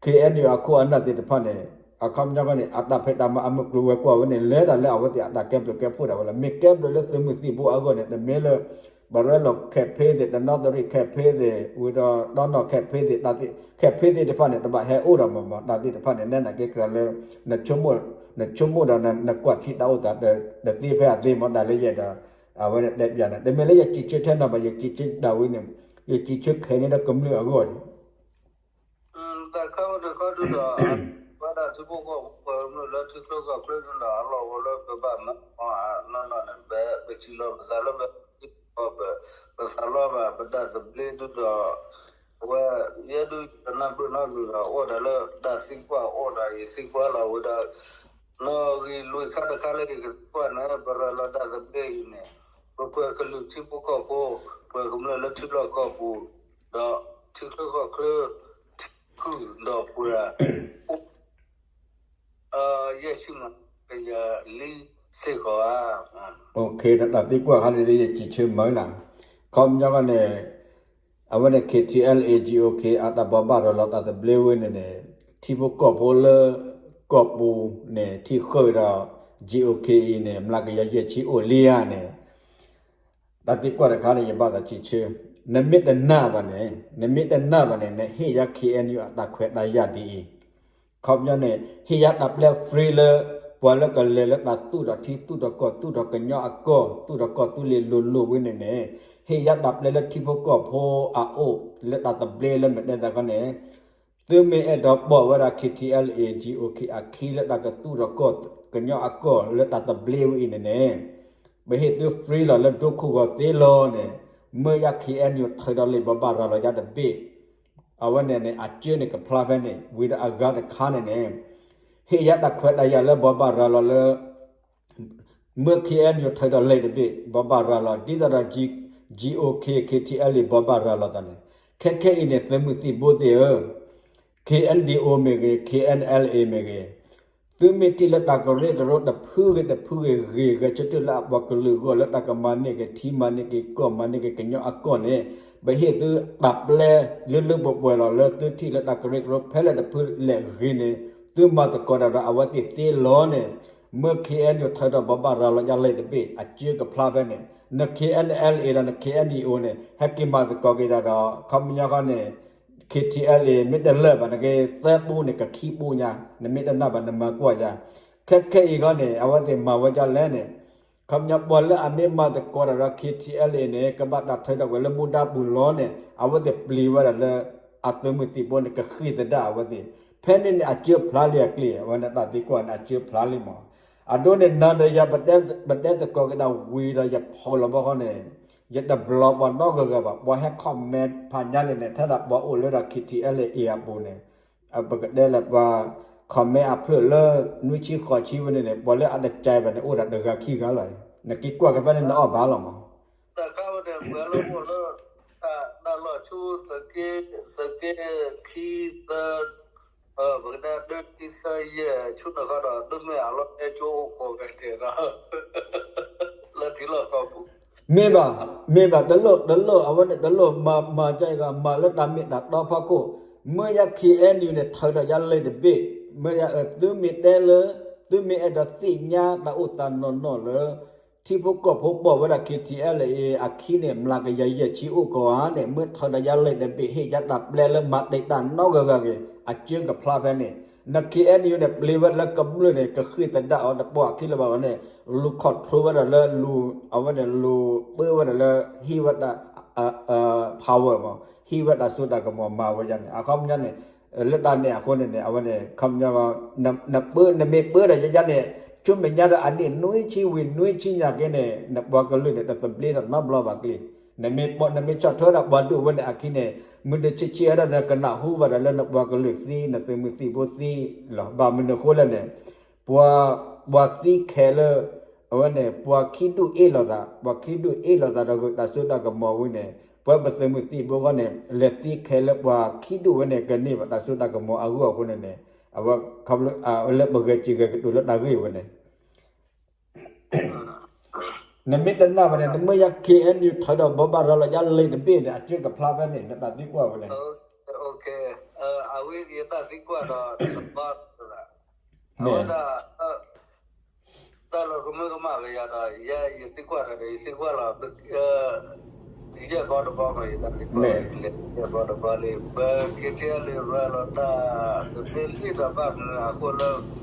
KNU အခိၣ်အနၢ်သ့ၣ်တဖၣ်န့ၣ် အခီပညီဃီန့ၣ် အတၢ်ဖံးတၢ်မၤအမုၢ်ကျိၤဝဲၤကွာ်ဝဲန့ၣ် လဲၤတၢ်လၢအဝဲသ့ၣ်အတၢ်ကဲဘျုးကဲဖှိၣ်ဒၣ်ဝဲလီၤ. မ့ၢ်ကဲဘျုးလၢသုးမုၢ်သံၣ်ဘိအဂီၢ်န့ၣ် တမ့ၢ်လၢ ပရဲလိာ်ခဲးဖ့သ့ၣ် တနီသရံၣ်ခဲးဖ့သ့ၣ် ဝံၤဒီးတီနီၣ်ခဲးဖ့သ့ၣ် ခဲးဖ့သ့ၣ်တဖၣ်န့ၣ် တဘၣ်ဟဲအိၣ်ဒီးမ့ၢ်မ့ၢ် တၢ်သ့ၣ်တဖၣ်န့ၣ် နဲၣ်နာ်က့ကြၢးလၢ နဆိကမိၣ်ဒီးနကွၢ်ထံတၢ်အိၣ်သး တသ့ဖဲအသ့မ့ၢ် တၢ်လၢယအဲၣ်ဒိး အဝဲန့ၣ်တဲပျးန့ၣ် တမ့ၢ်လၢယစံးဆၢထဲနီၤဘၣ် ယစံးဆၢဒၣ်ဝဲန့ၣ် ယစံးဆၢခဲန့ၣ်ဒီးကမျၢၢ်အဂီၢ်န့ၣ် တၢ်ခါဝဲတခီဒုဒီး ဘၣ်ဒၣ်ထံဖိကီၢ်ဖိပှၤကမျၢၢ်လၢထံချၢကီၢ်ချၢန့ၣ်ဒီး အလီၢ်ဝဲလၢပဘၣ်မၤအီၤနီၢ်နီၢ်န့ၣ် ပ ပစံးလီၤပသးလၢပ ပ ပသးလီဘၣ် ပတၢ်သဘျ့ဒုဒီး အဝဲ ယဲဒုတနၢ်ပၢၢ်နီတမံၤဒီး အိၣ်ဒီးလၢတၢ်သံကွၢ်အိၣ်ဒီး ယသံကွၢ်လီၤဝဲဒီး နီၣ်ဂံၢ်လွံၢ်ခါတခါလၢယကသံကွၢ်န့ၣ် ပရၤလီၤတၢ်သဘျ့အံၤန့ၣ် ပပှၤကလုာ်ထံဖိကီၢ်ဖိ ပှၤကမျၢၢ်လၢထံလီၢ်ကီၢ်ပူၤ ဒီးထံချၢကီၢ်ချၢ ထံခုၣ်ဒီးပှၤ ယဲၢ်ဆံမျးကယၤလံ စ့ၢ်ကီးဧါ. နတၢ်သံကွၢ်ခါန့ၣ် ယစံးဆၢမုာ်နၤ, ခီပညီန့ၣ် အဝဲန့ၣ် KTLA GOK အတၢ်ဘိးဘၣ်ရၤလီၤတၢ်သဘျ့ဝဲန့ၣ်န့ၣ် ထံဖိကီၢ်ဖိလၢ ကီၢ်ပူၤန့ၣ် ထံၣ်ဃုာ်ဒီး GOK အံၤန့ၣ် မျးကယၤယဲၢ်ဆံအိၣ်လံဧါန့ၣ် တၢ်သံကွၢ်တခါန့ၣ် ယဘၣ်သးစံးဆၢ, နမ့ၢ်တနာ်ဘၣ်န့ၣ်, နမ့ၢ်တနာ်ဘၣ်န့ၣ် နဟ့ၣ်ယၤ KNU အတၢ်ခွဲးတၢ်ယာ်ဒ်အံၤ, ခီပညီန့ၣ် ဟ့ၣ်ယၤတၢ်ပျဲ free လၢ ပှၤလၢကလဲၤလၢတၢ်သူၣ်ထီၣ်ထံ သူၣ်ထီၣ်ကီၢ် သူၣ်ထီၣ်ကညီအကီၢ် သူၣ်ထီၣ်ကီၢ်သူလ့ၤလိၤလိၤဝဲန့ၣ်န့ၣ် ဟ့ၣ်ယၤတၢ်ပျဲလၢထံဖိကီၢ်ဖိအအိၣ် လၢတၢ်သဘျ့လၢမ့ၢ်တဲသးခီန့ၣ် သုမ့ၢ်အဲၣ်ဒိးပိာ်ဝဲဒၣ် KTLA GOK အခံလၢတၢ်ကသူၣ်ထီၣ်ကီၢ် ကညီအကီၢ်လၢတၢ်သဘျ့ဝဲအံၤန့ၣ်န့ၣ် ပဟ့ၣ်သု free လီၤလၢဒိခိၣ်ဂီၤသ့လီၤန့ၣ် မၢယၤ KNU ထုးဒီးလံာ်ဘိးဘၣ်ရၤလီၤယၤတဘ့ၣ်, အဝဲန့ၣ်န့ၣ် အစၢန့ၣ်ကဖျါဖဲန့ၣ် ဝံၤဒီးအဂၤတခါန့ၣ်န့ၣ် ဟ့ၣ်ယၤတၢ်ခွဲးတၢ်ယာ်လၢဘိးဘၣ်ရၤလီၤလၢ မၢ KNU ထုးဒီးလံာ်တဘ့ၣ် ဘိးဘၣ်ရၤလီၤ ဒ်သိးဒီး G-, GOK KTLA ဘိးဘၣ်ရၤလီၤသးန့ၣ်, ခဲခဲအံၤန့ၣ် သုးမုၢ်သံၣ်ဘိသ့ၣ်ဧၢ, KNDO မ့ၢ်ဂ့ၤ KNLA မ့ၢ်ဂ့ၤ, သုမ့ၢ်ထံၣ်လၢတၢ်ကရၢကရိတဖုဂ့ၤတဖုဂ့ၤဂ့ၤ ဂဲၤဆၢထၢၣ်လၢအပှၤကလုာ်အဂီၢ် လၢတၢ်ကမၤန့ၢ်က့ၤထံ မၤန့ၢ်က့ၤကီၢ် မၤန့ၢ်က့ၤကညီအကီၢ်န့ၣ် ပဟ့ၣ်သုတၢ်ပျဲလၢလၢပှဲၤပှဲၤလီၤ လၢသုထံၣ်လၢတၢ်ကရၢကရိဖဲလဲၣ်တဖုလဲၣ်ဂ့ၤန့ၣ် သုမၤသကိးတၢ်ဒီးအဝဲသ့ၣ်သ့လီၤန့ၣ်, မၢ KNU ထုးဒီးဘိးဘၣ်ရၤလီၤယၤလံာ်တဘ့ၣ် အစၢကဖျါဖဲန့ၣ်, န KNLA ဒီးန KNDO န့ၣ် ဟဲက့ၤမၤသကိးက့ၤတၢ်ဒီး ခီပညီဃီန့ၣ် KTLA မ့ၢ်တလၢာ်ဘၣ် နကသၢပူန့ၣ် ကခံပူညါ နမ့ၢ်တနာ်ဘၣ် နမၤကွၢ်ယၤ, ခဲခဲအံၤဃီန့ၣ် အဝဲသ့ၣ်မၤဝဲဒ်လဲၣ်န့ၣ်, ခီပညီပှၤလၢအမ့ၢ်မၤသကိးတၢ်ဒီး KTLA န့ၣ် ကဘၣ်တၢ်ထုးထီၣ်ကွံာ်လၢမူဒါပူၤလီၤန့ၣ် အဝဲသ့ၣ်ပျံၤဝဲဒၣ်လၢ အသုးမုၢ်သံၣ်ဘိန့ၣ် ကဃ့ၢ်သဒၣ်အဝဲသ့ၣ်, ဖဲန့ၣ်န့ၣ် အစၢဖျါလံအကျ့ အဝဲန့ၣ်တၢ်သံကွၢ်န့ၣ် အစၢဖျါလံမး, အဒိန့ၣ် နၤဒီးယၤ ပတဲသကိးက့ၤဒၣ်ဝံၤဒီး ယဖီၣ်လီၤဘီဃီန့ၣ် ယတဘျီပှၤနီတဂၤဂၤဘၣ်, ပှၤဟဲ comment ဖးညါန့ၣ်န့ၣ် ထဲဒၣ်ပှၤအိၣ်လၢဒၣ် KTLA အပူၤန့ၣ်, ပကတဲလၢပှၤ comment အဖျၢၣ်လၢ နွံဆံဃိးဆံဝဲန့ၣ်န့ၣ် ပှၤလၢအတကဲဘၣ်န့ၣ် အိၣ်ဒၣ်တဂၤခံဂၤလီၤ, နက့ၤကွၢ်က့ၤဖဲန့ၣ် နအီၣ်ဘၣ်လီၤမး, တၢ်ခါဝဲန့ၣ် ပှၤလၢအိၣ်လၢ တၢ်လီၢ်ဆူ သုးက့ ခံ သၢ ပကတဲ တၢ ခံ သၢ ယဲၢ် ဆူနခါဒီး တမ့ၢ်အလီၢ်တဲကၠိအိၣ်ကိးကဲတ့ၢ်ဒီး လၢထံလီၢ်ကီၢ်ပူၤ, မ့ၢ်ဘၣ်, မ့ၢ်ဘၣ် တလိၣ် တလိၣ် အဝဲန့ၣ် တလိၣ်မၤ မၤကဲအံၤဂၤ မၤလၢတၢ်မ့ၢ်တၢ်တီဖီခိၣ်, မၢယၤ KNU န့ၣ် ထုးထီၣ်ယၤလံာ်တဘ့ၣ်, မၢယၤ သုမ့ၢ်တဲလၢ သုမ့ၢ်အဲၣ်ဒိးသ့ၣ်ညါတၢ်အိၣ်သးနီၢ်နီၢ်လၢ ထံဖိကီၢ်ဖိပိာ်ဝဲဒၣ် KTLA အခံန့ၣ် မျးကယၤယဲၢ်ဆံအိၣ်ကိးဧါန့ၣ် မၢထုးထီၣ်ယၤလံာ်တဘ့ၣ် ဟ့ၣ်ယၤတၢ်ပျဲလၢမၤတ့ၢ်တၢ်နီတဂၤဂၤဂ့ၤ အစၢကဖျါဖဲန့ၣ်, န KNU န့ၣ် ပျံၤဝဲလၢကမျၢၢ်န့ၣ် ကဃ့ၢ်သဒၣ်အီၤတပှၢ်ခံလၢၤဘၣ်ဝဲန့ၣ် လူၤ control ဝဲဒၣ်လၢလူၤ အဝဲန့ၣ်လူၤပၢဝဲဒၣ်လၢ ဟံးဝဲဒၣ် power မး ဟံးဝဲတၢ်စိတၢ်ကမီၤမၤဝဲယၤန့ၣ် အခီပညီန့ၣ် လၢတၢ်န့ၣ်အဃိန့ၣ်န့ၣ် အဝဲန့ၣ် ခီပညီ နပၢ နမ့ၢ်ပၢဒီးယၤန့ၣ် ဆူမဲာ်ညါဒီးအနံၣ်နွံဆံဝံၤနွံဆံညါက့န့ၣ် နပှၤကလုာ်န့ၣ် တသဘျ့ဒီးနီတဘျီဘၣ်ကျ့, နမ့ၢ်ဆီၣ်ထွဲဒၣ်ပှၤဒိၣ်ဝဲန့ၣ်အခံန့ၣ် မုၢ်တဆံးဆံးဒီးနကနၢ်ဟူဘၣ်ဒီးလၢနပှၤကလုာ်သံ နသုးမုၢ်သံၣ်ဘိသံလီၤ. ဘၣ်မနုၤအဃိလဲၣ်န့ၣ် ပှၤ ပှၤသံခဲလၢာ် အဝဲန့ၣ် ပှၤခံဒူၣ်အ့ၣ်လိာ်သး ပှၤခံဒူၣ်အ့ၣ်လိာ်သးဒီးဂုာ်တၢ်စိတၢ်ကမီၤဝံၤန့ၣ် ပဝဲပသုးမုၢ်သံၣ်ဘိဃီန့ၣ် လဲၤသံခဲလၢာ်ပှၤခံဒူၣ်ဝဲန့ၣ် ကန့ၢ်ဘၣ်တၢ်စိတၢ်ကမီၤအဂီၢ်အဃိန့ၣ်န့ၣ် အဝဲ လၢပဂဲၤစံၣ်ဂဲၤကတိၤလၢတၢ်ဂ့ၢ်ဝဲန့ၣ် နမ့ၢ်တနာ်ဘၣ်န့ၣ် နမၢယၤ KNU ထုးထီၣ်ဘိးဘၣ်ရၤလီၤယၤလံာ်တဘ့ၣ်န့ၣ် အစၢကဖျါဖဲန့ၣ် နတၢ်သံကွၢ်ဝဲန့ၣ် အဝဲယတၢ်သံကွၢ်ဒီး အဝဲဒၣ် တၢ်လီၤကမၢကမၣ်ကယၤဒီး ယဲယသံကွၢ်ဒီး ယသံကွၢ်လီၤ ယဲၢ်ဘီတဘီမး ယတၢ်သံကွၢ် ယဲၢ်ဘီတဘီလံ ပ KTLA ရၤလီၤတၢ် သဘျ့လံဒီးဘၣ်မနုၤအဃိလၢ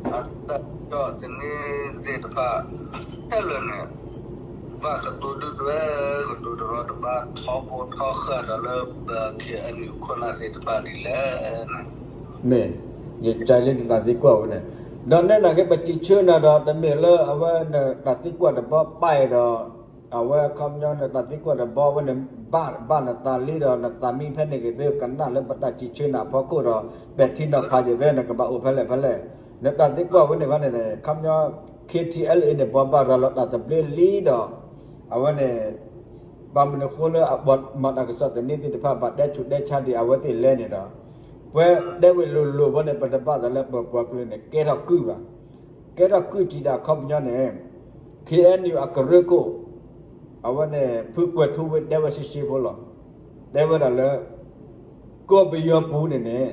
အတၢ်ကီၢ်သန့သ့ၣ်တဖၣ် ခဲလၢာ်န့ၣ် ဘၣ်ကတိၤဒုၣ်ဒွဲၣ် ကတိၤတရီတပါ ထီဘိထီဃာ်ဒီးလၢပ KNU ခိၣ်နၢ်သ့ၣ်တဖၣ်ဒ်လဲၣ်န့ၣ် မ့ၢ် ယကၢလၢနတၢ်သံကွၢ်ဝဲန့ၣ် ဒီးနဲနာ်က့ ပစံးဆၢနၤဒီး တမ့ၢ်လၢအဝဲနတၢ်သံကွၢ်တဘီပာ်အံၤဒီး အဝဲခီပညီနတၢ်သံကွၢ်တဘီဝဲန့ၣ် ဘၣ် ဘၣ်နသးလံဒီး နသးမံဖဲန့ၣ်က့ၤသုကနၣ်လၢပတၢ်စံးဆၢနၤအဖီခိၣ်ဒီး ပဲာ်ထံနီၤဖးယံၤသ့ နကဘၣ်အိၣ်ဖဲလဲၣ်ဖဲလဲၣ် နတၢ်သံကွၢ်ဝဲန့ၣ်ခီန့ၣ် ခီပညီ KTLA န့ၣ် ဘိးဘၣ်ရၤလီၤတၢ်သဘျ့လံဒီး အဝဲန့ၣ် ဘၣ်မနုၤဃိလၢအပှၤမၤတၢ်ကစီၣ်သန့သ့ၣ်တဖၣ် ဘၣ်တဲဆူးတဲဆါဒံးအဝဲသ့ၣ်လဲၣ်န့ၣ်ဒီး ပှၤတဲဝဲလိၤလိၤဝဲန့ၣ် ပတဘၣ်သးလၢပပှၤကလုာ်န့ၣ် ကဲထီၣ်ကုၢ်ဘၣ်. ကဲထီၣ်ကုၢ်ထံးဒၣ်အခီပညီန့ၣ် ခ့ၣ်အဲၣ်ယူၣ် အကရၢခိၣ် အဝဲန့ၣ် ဖုကွဲၤထူဝ့ တဲဝဲရှဲရှဲဖိလီၤ. တဲဝဲဒၣ်လၢ ကီၢ်ပယီၤပူၤန့ၣ်န့ၣ်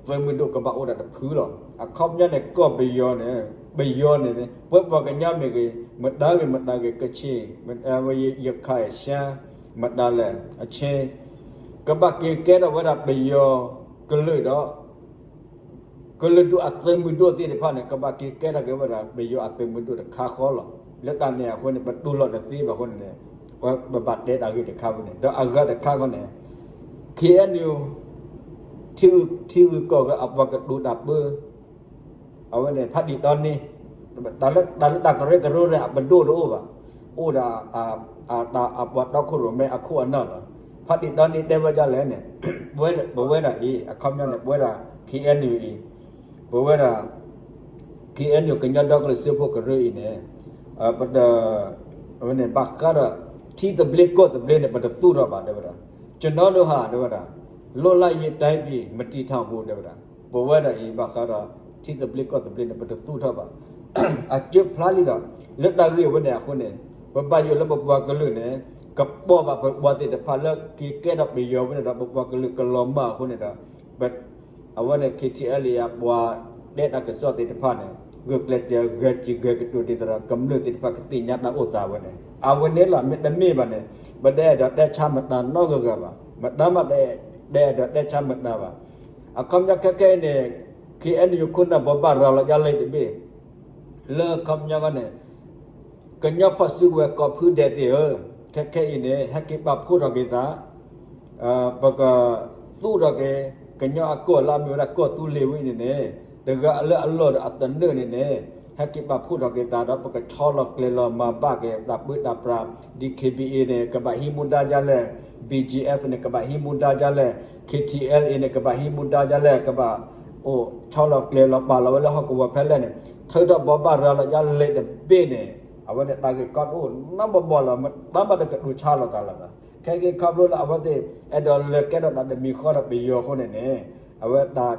သုးမုၢ်ဒိၣ်ကဘၣ်အိၣ်ဒၣ်တဖုလီၤ. အခီပညီန့ၣ် ကီၢ်ပယီၤန့ၣ် ပယီၤန့ၣ်န့ၣ် ပှၤပှၤကညီမ့ၢ်ဂ့ၤ မတၤဂ့ၤမတၤဂ့ၤ ကချ့ၣ် ရခၢၣ် ရှမ်း မတၤလဲၣ် အချ့ၣ် ကဘၣ်က့ၤကဲထီၣ်ဝဲဒၣ်ပယီၤကလုာ်ဒီး ကလုာ်ဒူၣ်အသုးမုၢ်ဒိၣ်သ့ၣ်တဖၣ်န့ၣ် ကဘၣ်က့ၤကဲထီၣ်က့ၤဝဲဒၣ် ပယီၤအသုးမုၢ်ဒိၣ်တခါဃီလီၤ. လၢတၢ်န့ၣ်အဃိန့ၣ် ပတူၢ်လိာ်တသ့ဘၣ်အဃိန့ၣ်န့ၣ် ပဘၣ်တဲတၢ်ဂ့ၢ်တခါဝဲန့ၣ် ဒီးအဂၤတခါဃီန့ၣ် ခ့ၣ်အဲၣ်ယူၣ် ထံဂုၤကီၢ်ဂၤအပှၤကတိၤတၢ်ပၢ အဝဲန့ၣ် ဖးဒံၣ်တီနံ တၢ်လၢတၢ်ကရၢကရိန့ၣ် အပဒိၣ်တအိၣ်ဘၣ်, အိၣ်ဒၣ် အပှၤတီခိၣ်ရိၣ်မဲအခိၣ်အနၢ်လီၤ. ဖးဒံၣ်တီနံတဲဝဲဒ်လဲၣ်န့ၣ် ပဝဲဒၣ်အံၤ အခီပညီန့ၣ် ပဝဲဒၣ် ခ့ၣ်အဲၣ်ယူၣ်အံၤ ပဝဲဒၣ် ခ့ၣ်အဲၣ်ယူၣ် ကညီဒီကလုာ်စၢဖှိၣ်ကရၢအံၤန့ၣ် ပတ အဝဲန့ၣ် ဘၣ်ဃးဒီး ထံသဘျ့ကီၢ်သဘျ့န့ၣ် ပတသူၣ်ထီၣ်ဘၣ် တဲဝဲဒၣ်. ကျွန်တော်တို့ဟာ တဲဝဲဒၣ် လွတ်လပ်ရေးတိုင်းပြည် မတည်ထောင်ဘူး တဲဝဲဒၣ်. ပဝဲဒၣ်အံၤ ဘၣ်ဃးဒီး ထံသဘျ့ကီၢ်သဘျ့န့ၣ် ပတသူၣ်ထီၣ်ဘၣ်. အကၢဖျါလံဒီး လၢတၢ်ဂ့ၢ်ဝဲန့ၣ်အဃိန့ၣ် ပဘၣ်ယိၣ်လၢပပှၤကလုာ်န့ၣ် ကပိာ်ဘၣ်ပပှၤသ့ၣ်တဖၣ်လၢက့ၤကဲထီၣ်ပယီၤဝဲန့ၣ်ဒီး ပပှၤကလုာ်ကလီၤမၢ်အဃိန့ၣ်ဒီး အဝဲန့ၣ် ခ့ၣ်ထံၣ်အဲလ်အံၤ အပှၤတဲတၢ်ကစီၣ်သ့ၣ်တဖၣ်န့ၣ် ဂုာ်ကျဲးစၢးဂဲၤစံးဂဲၤကတိၤဒ်သိးဒီး ကမျၢၢ်သ့ၣ်တဖၣ်ကသ့ၣ်ညါတၢ်အိၣ်သးဝဲန့ၣ် အဝဲန့ၣ်လီၤ. မ့တမ့ၢ်ဘၣ်န့ၣ် ပတအဲၣ်ဒိးတဲဆါမတၤနီတဂၤဘၣ်, မတၤမး တအဲၣ်ဒိးတဲဆါမတၤဘၣ်. အခီပညီခဲခဲအံၤန့ၣ် ခ့ၣ်အဲၣ်ယူၣ်ခိၣ်နၢ် ဘိးဘၣ်ရၤလီၤဒ်လဲၣ်တဘ့ၣ် လၢအခီပညီန့ၣ် ကညီဖီၣ်စုကဝဲၤကိးဖုဒဲးသ့ၣ်ဧၢ, ခဲခဲအံၤန့ၣ် ဟဲက့ၤပာ်ဖှိၣ်ထီၣ်က့ၤသး, ပကသူၣ်ထီၣ်က့ၤ ကညီအကီၢ်လၢအမ့ၢ်ဝဲဒၣ်ကီၢ်သူလ့ၤဝဲအံၤန့ၣ်န့ၣ် တဂၤလၢအလီၢ်ဒီးအသနၢၣ်န့ၣ်န့ၣ် ဟဲက့ၤပာ်ဖှိၣ်ထီၣ်က့ၤသးဒီး ပကဆီလီၤကျဲၤလီၤမၤဘၣ်က့ၤ တၢ်ပၢတၢ်ပြး DKBA န့ၣ် ကဘၣ်ဟံးမူဒါဒ်လဲၣ်, BGF န့ၣ် ကဘၣ်ဟံးမူဒါဒ်လဲၣ်, KTLA န့ၣ် ကဘၣ်ဟံးမူဒါဒ်လဲၣ်, ကဘၣ်အိၣ်ဆီလီၤကျဲၤလီၤပာ်လီၤဝဲလၢဟီၣ်ကဝီၤဖဲလဲၣ်န့ၣ် ထုးထီၣ်ဘိးဘၣ်ရၤလီၤဒ်လဲၣ်တဘ့ၣ်န့ၣ် အဝဲန့ၣ်တၢ်ဂ့ၢ်ကီတအိၣ်နီတဘီလီၤ. မတၤမးတကတိၤဆါလိာ်သးလၢၤဘၣ်. ခဲက့ၤခီဖျိလၢအဝဲသ့ၣ် အဲၣ်ဒိးလဲၤကဲထီၣ်တၢ်တမံၤဃီဒီးပယီၤအဃိန့ၣ်န့ၣ် အဝဲ တၢ်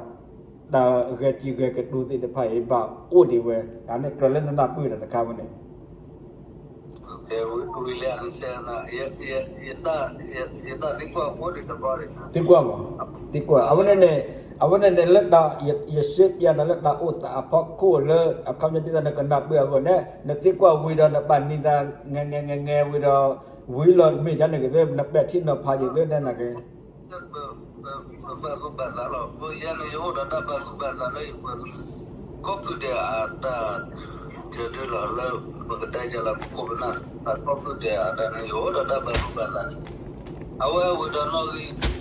ဂဲၤစံးဂဲၤကတိၤသ့ၣ်တဖၣ်အံၤ ဘၣ်အိၣ်ဒံးဝဲ အန့ၣ်ကြၢးလၢနနၢ်ပၢၢ်တၢ်တခါဝဲန့ၣ် ဝံၤလၢ ယတၢ်သံကွၢ်အိၣ်ဒံးတဘျီ, သံကွၢ်မး, သံကွၢ် အဝဲန့ၣ်န့ၣ် အဝဲန့ၣ်န့ၣ်လၢတၢ် ယရှဲပျးနၤလၢတၢ်အိၣ်သးအဖီခိၣ်လၢ အခီပညီဒ်သိးနကနၢ်ပၢၢ်အဂီၢ်န့ၣ် နသံကွၢ်ဝံၤဒီးနပာ်နံၤသး ငဲၤငဲၤငဲၤငဲၤဝံၤဒီး ဝံၤလီၤမ့ၢ်ဒ်န့ၣ်ကသ့ နပဲာ်ထံနီၤဖးယသ့န့ၣ်နက့ ပဘၣ်သူၣ်ဘၣ်သးလီၤ. ပယဲန့ၣ် ယအိၣ်ဒီးတၢ်ဘၣ်သူၣ်ဘၣ်သးလၢယပှၤ ကီၢ်ဖုဒဲးအတၢ် တဒုလီၤလၢ ပကတဲကလၢပခိၣ်ပနၢ် ကီၢ်ဖုဒဲးအတၢ်န့ၣ် ယအိၣ်ဒီးတၢ်ဘၣ်သူၣ်ဘၣ်သးန့ၣ် အဝဲဝံၤဒီးနီၣ်ဂံၢ်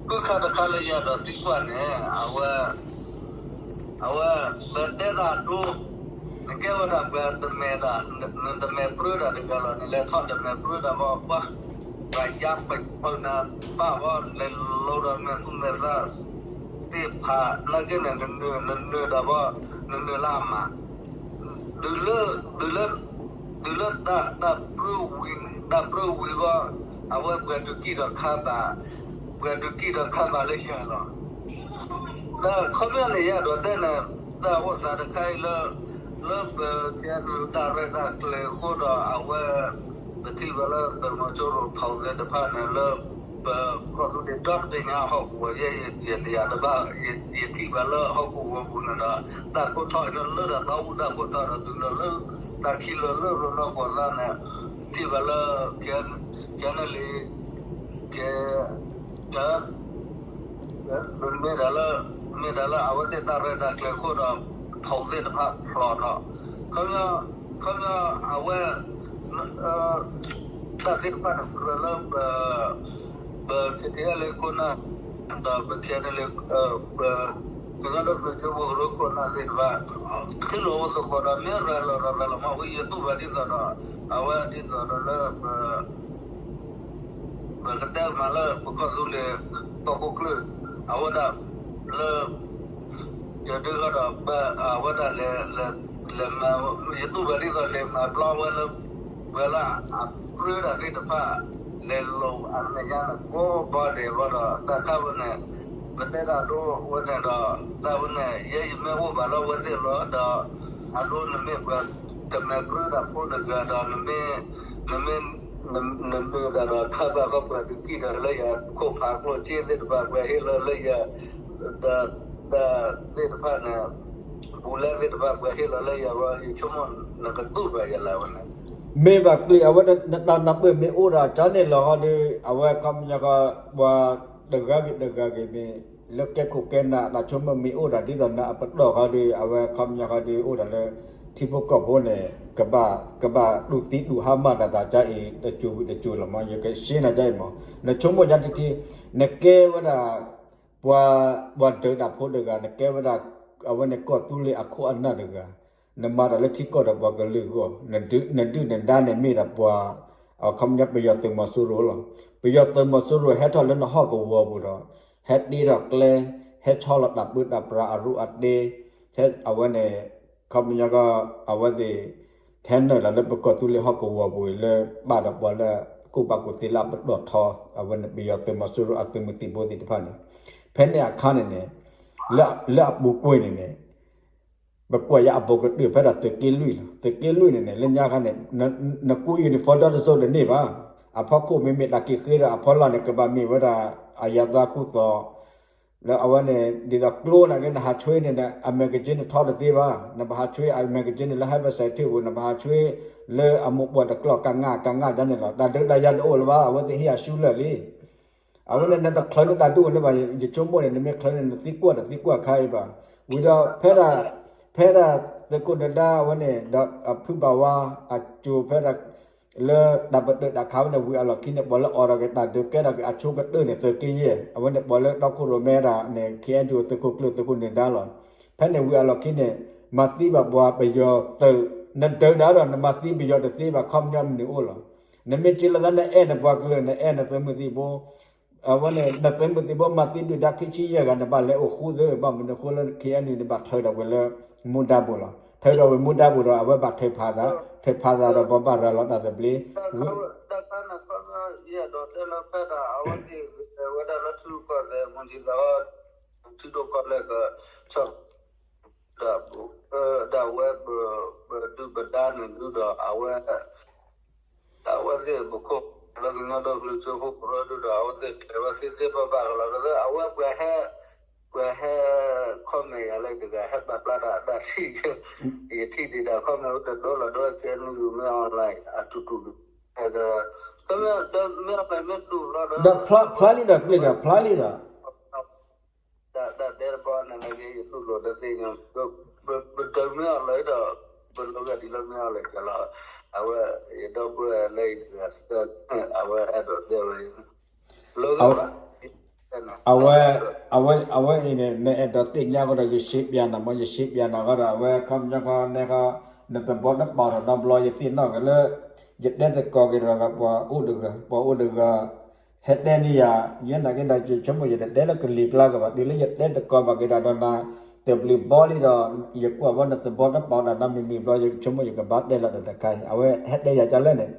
ဃုခါတခါလၢယအဲၣ်ဒိးသံကွၢ်န့ၣ် အဝဲ အဝဲ ပတဲတၢ်ဒိ နကဲဝဲဒၣ်ပှၤတမဲာ်တၢ် နတမဲာ်ပြၢတၢ်တဂၤလီၤ. နလဲၤထီၣ်တမဲာ်ပြၢတၢ်ဘၣ် ပှၤ ပှၤယါပှၤဖီနၤပၢ်ဘၣ် လဲၤလိၤဒီးမဲာ်သူမဲာ်သးသ့ၣ်တဖၣ် နာ်က့န့ၣ် နနၢၤ နနၢၤတၢ်ဘၣ် နနၢၤလၢအမး တုၤလၢ တုၤလၢ တုၤလၢတၢ် တၢ်ပြၢဝံၤ တၢ်ပြၢဝံၤဘၣ် အဝဲပှၤဒုးကံၢ်ဒီးခါဘၣ် ပှၤဒုးကံၢ်ဒီးခါဘၣ်လၢယၤလီၤ. ဒီးခီပညီန့ၣ် ယအဲၣ်ဒိးတဲန့ၣ် တၢ်အိၣ်သးတခါအံၤလၢ လၢပ ကဲန့ၣ် တၢ်ရဲၣ်တၢ်ကျဲၤအဃိဒီး အဝဲ ပထံၣ်ဘၣ်လၢ သုးမီၤစိရိၤဖီၣ်သ့ၣ်တဖၣ်န့ၣ် လၢ ပကီၢ်သူလ့ၤဒီတဘ့ၣ်ညါဟီၣ်ကဝီၤ ယဲယတယာ်တဘၣ် ယထံၣ်ဘၣ်လၢဟီၣ်ကဝီၤပူၤန့ၣ်ဒီး တၢ်ကိၢ်ထီၣ်လၢလၢတၢ်သးအူတၢ်ကိၢ်ထီၣ်ဒီးတုၤလီၤလၢ တၢ်ခံလီၤလၢရိနီၢ်ကီၢ်သးန့ၣ် ထံၣ်ဘၣ်လၢ ကဲန့ၣ်လံ ကဲ ကဲ မ့ၢ်ဒၣ်လၢ မ့ၢ်ဒၣ်လၢအဝဲသ့ၣ်တၢ်ရဲၣ်တၢ်ကျဲၤအဃိဒီး ဖီၣ်သ့ၣ်တဖၣ်ဖျိးထီၣ် ခီပညီ ခီပညီ အဝဲ တၢ်သ့ၣ်တဖၣ်န့ၣ် ကြၢးလၢ ပ ပ KTLA ခိၣ်နၢ် ဒီးပ KNLA ပ ကညီဒီကလုာ်စၢဖှိၣ်ကရၢခိၣ်နၢ်သ့ၣ်တဖၣ် ထံၣ်လိာ်အိၣ်သကိးဒီး မ့ၢ်ရၤလီၤရၤလီၤမး ဝဲယသူၣ်ဘၣ်ဒ်သိးဒီး အဝဲဒ်သိးဒီးလၢ ပ ပကတဲမးလၢပကီၢ်သူလ့ၤ ကီၢ်ခိၣ်ချၢၣ် အဝဲဒၣ်လၢ ယဒုးဃီဒီး အဝဲဒၣ်လဲၤ လဲၤမၤ ယတူၢ်ဘၣ်ဒ်သိးလဲၤမၤပျီဝဲလၢ ဝဲလၢအပြၢတၢ်သ့ၣ်တဖၣ် လဲၤလိာ်အမဲာ်ညါန့ၣ် ကိးဘီဒဲးဘၣ်ဒီး တၢ်ခါဝဲန့ၣ် ပတဲတၢ်ဒိဝဲန့ၣ်ဒီး တၢ်ဝဲန့ၣ် ယဲယမ့ၢ်အိၣ်ဘၣ်လၢအဝဲသ့ၣ်လီၤဒီး အဒိ နမ့ၢ်ပှၤတမဲာ်ပြၢတၢ်ဖိတဂၤဒီး နမ့ၢ် နမ့ၢ် နမ့ၢ်တၢ်ဒီး ခါဘၣ်ဃီပှၤဒုးကံၣ်ဒီးလၢယၤ ခိၣ်ဖးကျိၣ်စ့သ့ၣ်တဖၣ်ပှၤဟ့ၣ်လီၤလၢယၤ ဒီး တၢ်သ့ၣ်တဖၣ်န့ၣ် ပူၤလဲသ့ၣ်တဖၣ်ပှၤဟ့ၣ်လီၤလၢယၤဝဲ ယဆိကမိၣ်နကတူၢ်ဘၣ်ယၤလၢအဝဲန့ၣ် မ့ၢ်ဘၣ်ကျ့ၤအဝဲ နတၢ်နၢ်ပၢၢ်မ့ၢ်အိၣ်ဒီးကန့ၣ်လီၤဃီဒီး အဝဲခီပညီဃီ ပှၤတဂၤဂ့ၤတဂၤဂ့ၤမ့ၢ် လၢကဲခိၣ်ကဲနၢ်တၢ်ဆိကမိၣ်မ့ၢ်အိၣ်ဒီးဒ်သိးနအပတီၢ်ဃီဒီး အဝဲခီပညီဃီဒီးအိၣ်ဒီးလၢ ထံဖိကီၢ်ဖိန့ၣ် ကဘၣ် ကဘၣ်တူၢ်သံတူၢ်ဟါမၢ်တၢ်သးကါအံၤ တစိၤဝံၤတစိၤလီၤမး ယကရှင်းနၤကါအံၤမး နဆိကမိၣ်ယါတထံ နကဲဝဲဒၣ် ပှၤ ပှၤဒုးတၢ်ဖိတဂၤ နကဲဝဲဒၣ် အဝဲန့ၣ်ကီၢ်သူလ့ၤအခိၣ်အနၢ်တဂၤ နမၤတၢ်လၢထံကီၢ်ဒီးပှၤကလုာ်အဂီၢ် နဒုၣ်နဒါန့ၣ်မ့ၢ်ဒၣ်ပှၤ အခီပညီပယီၤသုးမီၤစိရိၤလီၤ. ပယီၤသုးမီၤစိရိၤဟဲထီၣ်လၢနဟီၣ်ကဝီၤပူၤဒီး ဟဲတ့ထီၣ်ကျဲ ဟဲဆီလီၤတၢ်ပၢတၢ်ပြးအရူအတ့ ဟဲအဝဲန့ၣ် ခီပညီကီၢ် အဝဲသ့ၣ် ဟဲနုာ်လီၤလၢပကီၢ်သူလ့ၤဟီၣ်ကဝီၤပူၤလၢ ဘၣ်ဒီးပှၤလၢ ကူၣ်ဘၣ်ကူၣ်သ့လၢအပတီၢ်ထီ အဝဲန့ၣ်ပယီၤသုးမီၤစိရိၤအသုးမုၢ်သံၣ်ဘိသ့ၣ်တဖၣ်န့ၣ် ဖဲန့ၣ်အခါန့ၣ်န့ၣ် လၢအပူၤကွံာ်န့ၣ်န့ၣ် ပကွၢ်ယါအဘူးကတၢၢ်ဖဲဒၣ်သုးက့လွံၢ်လီၤ. သုးက့လွံၢ်န့ၣ်န့ၣ် လၢညါခါန့ၣ် နကူ uniform ဒီတစိၤတန့ၢ်ဘၣ်. အဖီခိၣ်မ့မ့ၢ်တၢ်က့ၤဃ့ဒီးအဖီလာ်န့ၣ် ကဘၣ်မ့ၢ်ဝဲဒၣ် အယၤသးကူၣ်သီ လၢအဝဲန့ၣ် ဒ်သိးကျိန့ၣ်က့ နဟးဆွ့န့ၣ် အမဲာ်ကက့န့ၣ်ထီတသ့ဘၣ်. နဘၣ်ဟးဆွ့အမဲာ်ကက့န့ၣ်လၢ ဟဲဘၢၣ်စဲးထၢၣ်ပူၤ နဘၣ်ဟးဆွ့လၢအမိၢ်ပှၢ်တကျီၢ် ကငါကငါဒ်န့ၣ်လီၤ. တၢ်ဒုးတၢ်ယၤတအိၣ်လၢၤဘၣ် အဝဲသ့ၣ်ဟ့ၣ်အရှုံးလၢာ်လံ အဝဲန့ၣ် နတချုးန့ၢ်တၢ်ဒုးအိၣ်န့ၣ်ဘၣ် ယဆိကမိၣ်န့ၣ် နမ့ၢ်ချုးန့ၣ် နသံကွၢ်တၢ်သံကွၢ်ခါအံၤဘၣ်. ဝံၤဒီး ဖဲဒၣ် ဖဲဒၣ်သုးခိၣ်နဒါအဝဲန့ၣ် ဒီးအဖုဘၣ်ဝါ အစိၤဖဲဒၣ် လၢတၢ်ပတုာ်တၢ်ခးဝဲန့ၣ် ဝံၤအလီၢ်ခံန့ၣ် ပှၤလၢအိးထီၣ်က့ၤတၢ်ဒုးကဲထီၣ်က့ၤအဆိကတၢၢ်န့ၣ် သုးက့ယဲၢ် အဝဲန့ၣ် ပှၤလၢတီခိၣ်ရိၣ်မဲဒၣ်န့ၣ် ခ့ၣ်အဲၣ်ယူၣ် သုးခိၣ်ကျၢၢ် သုးခိၣ်နဒါလီၤ. ဖဲန့ၣ်ဝံၤအလီၢ်ခံန့ၣ် မၤသံဘၣ်ပှၤပယီၤသုး နဒုးတၢ်ဒီး နမၤသံပယီၤတသ့ဘၣ် ခီပညီမနုၤအိၣ်လီၤ. နမ့ၢ်က့လီၤသး နအဲၣ်နပှၤကလုာ် နအဲၣ်နသုးမုၢ်သံၣ်ဘိ အဝဲန့ၣ် နသုးမုၢ်သံၣ်ဘိမၤသံဒုၣ်ဒါခံဆံယဲၢ်ဂၤ နဘၣ်လဲၤအိၣ်ဃူသ့ ဘၣ်မနုၤဃိလၢ ခ့ၣ်အဲၣ်ယူၣ် နဘၣ်ထုးထီၣ်ဝဲလၢ မူဒါပူၤလီၤ. ထုးထီၣ်ဝဲမူဒါပူၤဒီး အဝဲဘၣ်ထုးဖးသး ထုးဖးသးဒီးပှၤဘၣ်ရၤလီၤတၢ်သဘျ့ တၢ်ခါန့ၣ် ခီဖျိယအဲၣ်ဒိးတဲလၢဖဲဒၣ် အဝဲသ့ၣ်ဂုာ်ကျဲးဝဲဒၣ်လၢထံရူၢ်ကီၢ်သဲး မုၢ်ထံသးအီ ထံဒိၣ်ကီၢ်လဲၢ်ကဆီၣ် ဒၣ်ဝဲ ပဒုၣ်ပဒါန့ၣ်ဒုဒီး အဝဲ အဝဲသ့ၣ်ပခိၣ်လၢကညီဒီကလုာ်စၢဖှိၣ်ကရၢဒုဒီး အဝဲသ့ၣ်ကျဲၤဝဲသ့သ့ဘၣ်ဘၣ်ကလီၤ ကသ့အဝဲပှၤဟဲ ပှၤဟဲ comment ယၤလၢတဂၤ ဟဲပာ်ဖျါတၢ်အတၢ်ထံၣ် ယထံၣ်ဒံးတၢ် comment အိၣ်တဒိလီၤ ဒီး KNU မ့ၢ် online အတူတူ ဒီး comment ဒီး မ့ၢ် online မ့ၢ်တူၢ်လီၤဒီး ဒီးဖျါလံဒီး ပျ့ၤဂၤဖျါလံဒီး တၢ်တဲတဘီန့ၣ် နက့ယတူၢ်လိာ်တသ့ၣ်ညါ ပတမ့ၢ်အီၤလၢဒီး ပလိၤဂၤဒ်လၢမ့ၢ်အီၤလၢကလီၤ အဝဲ ယဒီပုၢ်ဝဲၢ်လၢယတဂၤ အဝဲအဲၣ်ဒိးတဲဝဲ လၢဂၤဘၣ် အဝဲ အဝဲ အဝဲအံၤန့ၣ် နအဲၣ်ဒိးသ့ၣ်ညါဃီဒီး ယရှဲပၠးနၤမ့ၢ် ယရှဲပၠးနၤဃီဒီး အဝဲခီပညီခီန့ၣ်ဃီ နသဘီတပာ်ဒီးနီတဘျီ ယသ့ၣ်နီၣ်က့ၤလၢ ယတဲသကိးက့ၤဒီး ပှၤအိၣ်တဂၤ ပှၤအိၣ်တဂၤ ဟဲတဲန့ၢ်ယၤ ယဲနာ်က့ဒီး ယဆိကမိၣ်ယတတဲလၢကလံၤကျါကဘၣ် တုၤလၢယတဲသကိးဘၣ်က့ၤဒီးဒီးနၤ တဘျုးဘီလံဒီး ယကွၢ်ဘီနသဘီတပာ်ဒီးနီတမံၤမံၤဘျီ ယဆိကမိၣ်ယကဘၣ်တဲလီၤတၢ်တခါအံၤ အဝဲဟဲတဲယၤကၢ်လၢန့ၣ်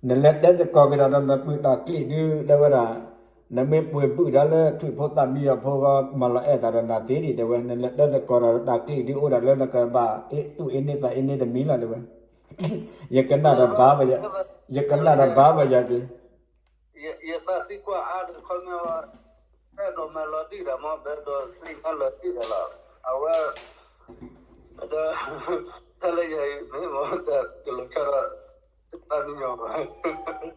နလဲၤတဲသကိးက့ၤဒီးဒီးနပုၢ်တၢ်ကျံးဒု တဲဝဲဒၣ် နမ့ၢ်ပှ့ၤဘုၣ်ဒါလၢထွံၣ်ဖိသၣ်မံယီၤဖိဂီၢ် မၤလီၤအဲၣ်သးဒီးနၤသ့ဒံး တဲဝဲ နလဲၤတဲသကိးဒီးတၢ်ကျံးဒုအိၣ်ဒီးလၢနကဘၣ် အ့ၣ်သူၣ်အ့န့သးအ့န့တမံၤလီၤ တဲဝဲ ယကနၣ်ဒီးဘၣ်ဝဲ ယကနၣ်ဒီးဘၣ်ဝဲယၤက့ၤ ယဘၣ်သံကွၢ်အါဒီးခီမ့ၢ်ဝဲ အဲၣ်ဒိးမၤလီၤတံၢ်ဒီးမ့ၢ် ဘၣ်အဲၣ်ဒိးသ့ၣ်ညါလီၤတံၢ်ဒီးလီၤ အဝဲ ဒီး တၢ်လၢယၤအံၤမ့ၢ်မ့ၢ်တၢ်ကလီၤဆီဒီး သးမံညီၤဘၣ်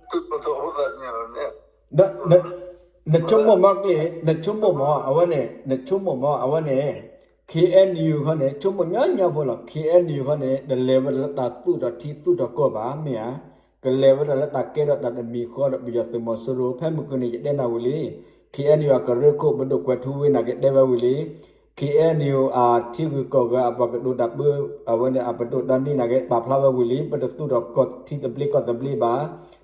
သူၣ်ပိာ်သးအိၣ်သးမံညီၤဘၣ်မ့ၢ် ဒီး နဆိကမိၣ်မ့ၢ်ကျ့ နဆိကမိၣ်မ့ၢ် အဝဲန့ၣ် နဆိကမိၣ်မ့ၢ် အဝဲန့ၣ် ခ့ၣ်အဲၣ်ယူၣ် ခီန့ၣ် ဆိကမိၣ်ညီညီဖိလီၤ ခ့ၣ်အဲၣ်ယူၣ် ခီန့ၣ် တလဲၤဝဲဒၣ်လၢတၢ်သူၣ်ထီၣ်ထံသူၣ်ထီၣ်ကီၢ်ဘၣ် မ့ၢ်ဧါ ကလဲၤဝဲဒၣ်လၢတၢ်ကဲထီၣ်တၢ်တမံၤဃီဒီးပယီၤသုးမီၤစိရိၤ ဖဲမုၢ်ကနံၤယတဲနၤဝံၤလံ ခ့ၣ်အဲၣ်ယူၣ် အကရၢခိၣ် ပဒိၣ်ကွဲးထူဝ့န့ၣ်က့ၤတဲဝဲဝံၤလံ ခ့ၣ်အဲၣ်ယူၣ် အထံဂုၤကီၢ်ဂၤအပှၤကတိၤတၢ်ပၢ အဝဲန့ၣ်အပဒိၣ်ဒီနံၤန့ၣ်က့ၤ ပာ်ဖျါဝဲဝံၤလံ ပတသူၣ်ထီၣ်ကီၢ်ထံသဘျ့ကီၢ်သဘျ့ဘၣ်